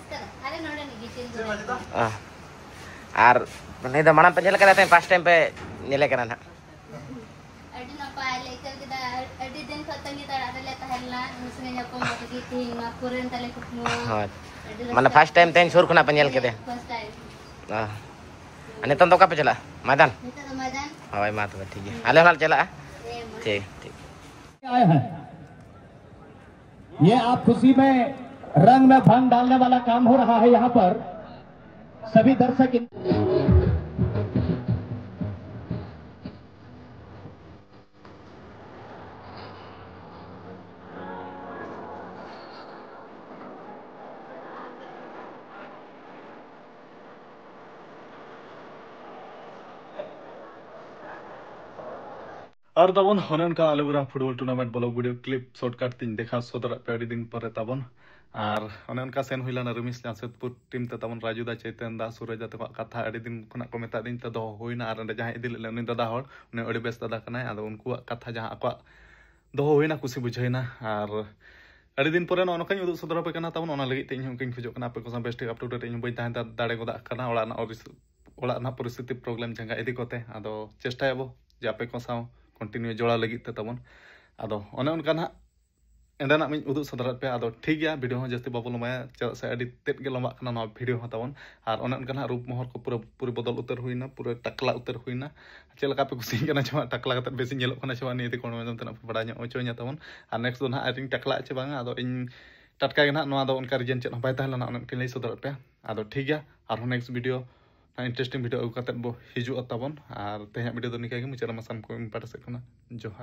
ᱟᱨ ᱱᱤᱭᱟᱹ ᱫᱚ ᱢᱟᱲᱟᱝ ᱯᱮ ᱧᱮᱞ ᱠᱟᱫᱟ ᱥᱮ first time ᱯᱮ ᱧᱮᱞᱮ ᱠᱟᱱᱟ ᱱᱟᱦᱟᱜ? ᱟᱹᱰᱤ ᱱᱟᱯᱟᱭ ᱞᱮ ᱟᱹᱭᱠᱟᱹᱣ ᱠᱮᱫᱟ᱾ ᱟᱹᱰᱤ ᱫᱤᱱ ᱠᱷᱚᱱ ᱛᱟᱺᱜᱤ ᱛᱟᱲᱟᱜ ᱨᱮᱞᱮ ᱛᱟᱦᱮᱸ ᱞᱮᱱᱟ, ᱩᱱᱤ ᱥᱚᱸᱜᱮ ᱧᱟᱯᱟᱢ ᱞᱟᱹᱜᱤᱫ᱾ ᱛᱮᱦᱮᱧ ᱱᱚᱣᱟ ᱯᱩᱨᱟᱹᱣᱮᱱ ᱛᱟᱞᱮ ᱠᱩᱠᱢᱩ᱾ ᱦᱳᱭ᱾ ᱟᱹᱰᱤ ᱢᱟᱱᱮ ᱨᱟᱹᱥᱠᱟᱹ᱾ First time ᱛᱮᱦᱮᱧ ᱥᱩᱨ ᱠᱷᱚᱱᱟᱜ ᱯᱮ ᱧᱮᱞ ᱠᱮᱫᱮ? First time᱾ ᱚ᱾ ᱟᱨ ᱱᱤᱛᱚᱝ ᱫᱚ ᱚᱠᱟ ᱯᱮ ᱪᱟᱞᱟᱜᱼᱟ? ᱢᱟᱭᱫᱟᱱ? ᱱᱤᱛᱚᱜ ᱫᱚ ᱢᱟᱭᱫᱟᱱ᱾ ᱦᱳᱭ, ᱢᱟ ᱛᱚᱵᱮ ᱴᱷᱤᱠ ᱜᱮᱭᱟ᱾ ᱟᱞᱮ ᱦᱚᱸᱞᱮ ᱪᱟᱞᱟᱜᱼᱟ᱾ ᱦᱮᱸ, ᱢᱟ᱾ ᱴᱷᱤᱠ, ᱴᱷᱤᱠ᱾ आए हैं। ये आप खुशी में रंग में भंग डालने वाला काम हो रहा है यहाँ पर। सभी दर्शक इन- ᱟᱨ ᱛᱟᱵᱚᱱ ᱚᱱᱮ ᱚᱱᱠᱟ ᱟᱞᱮ ᱜᱚᱨᱟ football tournament vlog video clip shortcut ᱛᱤᱧ ᱫᱮᱠᱷᱟᱣ ᱥᱚᱫᱚᱨᱟᱜ ᱯᱮ ᱟᱹᱰᱤ ᱫᱤᱱ ᱯᱚᱨᱮ ᱛᱟᱵᱚᱱ᱾ ᱟᱨ ᱚᱱᱮ ᱚᱱᱠᱟ ᱥᱮᱱ ᱦᱩᱭ ᱞᱮᱱᱟ ᱨᱤᱢᱤᱥ ᱡᱟᱢᱥᱮᱫᱽᱯᱩᱨ team ᱛᱮ ᱛᱟᱵᱚᱱ, ᱨᱟᱡᱩ ᱫᱟ, ᱪᱳᱭᱛᱚᱱ ᱫᱟ, ᱥᱩᱨᱚᱡᱽ ᱫᱟ ᱛᱟᱠᱚᱣᱟᱜ ᱠᱟᱛᱷᱟ ᱟᱹᱰᱤ ᱫᱤᱱ ᱠᱷᱚᱱᱟᱜ ᱠᱚ ᱢᱮᱛᱟᱫᱤᱧ ᱛᱮ ᱫᱚᱦᱚ ᱦᱩᱭᱱᱟ᱾ ᱟᱨ ᱚᱸᱰᱮ ᱡᱟᱦᱟᱸᱭ ᱤᱫᱤ ᱞᱮᱫ ᱞᱮ ᱩᱱᱤ ᱫᱟᱫᱟ ᱦᱚᱲ, ᱩᱱᱤ ᱟᱹᱰᱤ ᱵᱮᱥ ᱫᱟᱫᱟ ᱠᱟᱱᱟᱭ᱾ ᱟᱫᱚ ᱩᱱᱠᱩᱣᱟᱜ ᱠᱟᱛᱷᱟ ᱡᱟᱦᱟᱸ ᱟᱠᱚᱣᱟᱜ ᱫᱚᱦᱚ ᱦᱩᱭᱱᱟ, ᱠᱩᱥᱤ ᱵᱩᱡᱷᱟᱹᱣᱱᱟ᱾ ᱟᱨ ᱟᱹᱰᱤ ᱫᱤᱱ ᱯᱚᱨᱮ ᱱᱚᱜᱼᱚ ᱱᱚᱝᱠᱟᱧ ᱩᱫᱩᱜ ᱥᱚᱫᱚᱨ ᱟᱯᱮ ᱠᱟᱱᱟ ᱛᱟᱵᱚᱱ, ᱚᱱᱟ ᱞᱟᱹᱜᱤᱫ ᱛᱮ ᱤᱧ ᱦᱚᱸ ᱚᱱᱠᱟᱧ ᱠᱷᱚᱡᱚᱜ ᱠᱟᱱᱟ ᱟᱯᱮ ᱠᱚ ᱥᱟᱶ ᱵᱮᱥ ᱴᱷᱤᱠ up to date ᱤᱧ ᱦᱚᱸ ᱵᱟᱹᱧ ᱛᱟᱦᱮᱸ ᱫᱟᱲᱮ ᱜᱚᱫᱟᱜ ᱠᱟᱱᱟ ᱚᱲᱟᱜ ᱨᱮᱱᱟᱜ ᱚᱨᱤᱥ-, ᱚᱲᱟᱜ ᱨᱮᱱᱟᱜ ᱯᱚᱨᱤᱥᱛᱷᱤᱛᱤ problem ᱡᱟᱸᱜᱟ ᱤᱫᱤ ᱠᱚᱛᱮ᱾ ᱟᱫᱚ ᱪᱮᱥᱴᱟᱭᱟᱵᱚ ᱡᱮ ᱟᱯᱮ ᱠᱚ ᱥᱟᱶ continue ᱡᱚᱲᱟᱣ ᱞᱟᱹᱜᱤᱫ ᱛᱮ ᱛᱟᱵᱚᱱ᱾ ᱟᱫᱚ ᱚᱱᱮ ᱚᱱᱠᱟ ᱱᱟᱦᱟᱜ ᱮᱸᱰᱮᱱᱟᱜ ᱢᱟᱧ ᱩᱫᱩᱜ ᱥᱚᱫᱚᱨᱟᱫ ᱯᱮᱭᱟ᱾ ᱟᱫᱚ ᱴᱷᱤᱠ ᱜᱮᱭᱟ, video ᱦᱚᱸ ᱡᱟᱹᱥᱛᱤ ᱵᱟᱵᱚ ᱞᱚᱢᱵᱟᱭᱟ, ᱪᱮᱫᱟᱜ ᱥᱮ ᱟᱹᱰᱤ ᱛᱮᱫ ᱜᱮ ᱞᱚᱢᱵᱟᱜ ᱠᱟᱱᱟ ᱱᱚᱣᱟ video ᱦᱚᱸ ᱛᱟᱵᱚᱱ᱾ ᱟᱨ ᱚᱱᱮ ᱚᱱᱠᱟ ᱱᱟᱦᱟᱜ ᱨᱩᱯ ᱢᱚᱦᱚᱨ ᱠᱚ ᱯᱩᱨᱟᱹ ᱯᱩᱨᱤ ᱵᱚᱫᱚᱞ ᱩᱛᱟᱹᱨ ᱦᱩᱭᱱᱟ, ᱯᱩᱨᱟᱹ ᱴᱟᱠᱞᱟ ᱩᱛᱟᱹᱨ ᱦᱩᱭᱱᱟ᱾ ᱪᱮᱫ ᱞᱮᱠᱟ ᱯᱮ ᱠᱩᱥᱤᱭᱟᱹᱧ ᱠᱟᱱᱟ ᱪᱮ ᱵᱟᱝ, ᱴᱟᱠᱞᱟ ᱠᱟᱛᱮᱫ ᱵᱮᱥᱤᱧ ᱧᱮᱞᱚᱜ ᱠᱟᱱᱟ ᱪᱮ ᱵᱟᱝ, ᱱᱤᱭᱟᱹ ᱛᱮ comment ᱢᱟᱫᱽᱫᱷᱚᱢ ᱛᱮ ᱱᱟᱜ ᱯᱮ ᱵᱟᱲᱟᱭ ᱧᱚᱜ ᱦᱚᱪᱚᱧᱟ ᱛᱟᱵᱚᱱ᱾ ᱟᱨ next ᱫᱚ ᱱᱟᱦᱟᱜ ᱟᱹᱣᱨᱤᱧ ᱴᱟᱠᱞᱟᱜᱼᱟ ᱪᱮ ᱵᱟᱝᱟ, ᱟᱫᱚ ᱤᱧ ᱴᱟᱴᱠᱟ ᱜᱮ ᱱᱟᱦᱟᱜ ᱱᱚᱣᱟ ᱫᱚ ᱚᱱᱠᱟ reason ᱪᱮᱫ ᱦᱚᱸ ᱵᱟᱭ ᱛᱟᱦᱮᱸ ᱞᱮᱱᱟ, ᱚᱱᱮ ᱚᱱᱠᱟᱧ ᱞᱟᱹᱭ ᱥᱚᱫᱚᱨᱟᱫ ᱯᱮᱭᱟ᱾ ᱟᱫᱚ ᱴᱷᱤᱠ ᱜᱮᱭᱟ, ᱟᱨᱦᱚᱸ next video ᱱᱟᱦᱟᱜ interesting video ᱟᱹᱜᱩ ᱠᱟᱛᱮᱫ ᱵᱚ ᱦᱤᱡᱩᱜᱼᱟ ᱛᱟᱵᱚᱱ᱾ ᱟᱨ ᱛᱮᱦᱮᱧᱟᱜ video ᱫᱚ ᱱᱤᱝᱠᱟ ᱜᱮ ᱢᱩᱪᱟᱹᱫ ᱨᱮ ᱢᱟ ᱥᱟᱱᱟᱢ ᱠᱚ ᱤᱧ ᱯᱟᱦᱴᱟ ᱥᱮᱫ ᱠᱷᱚᱱᱟᱜ ᱡᱚᱦᱟᱨ᱾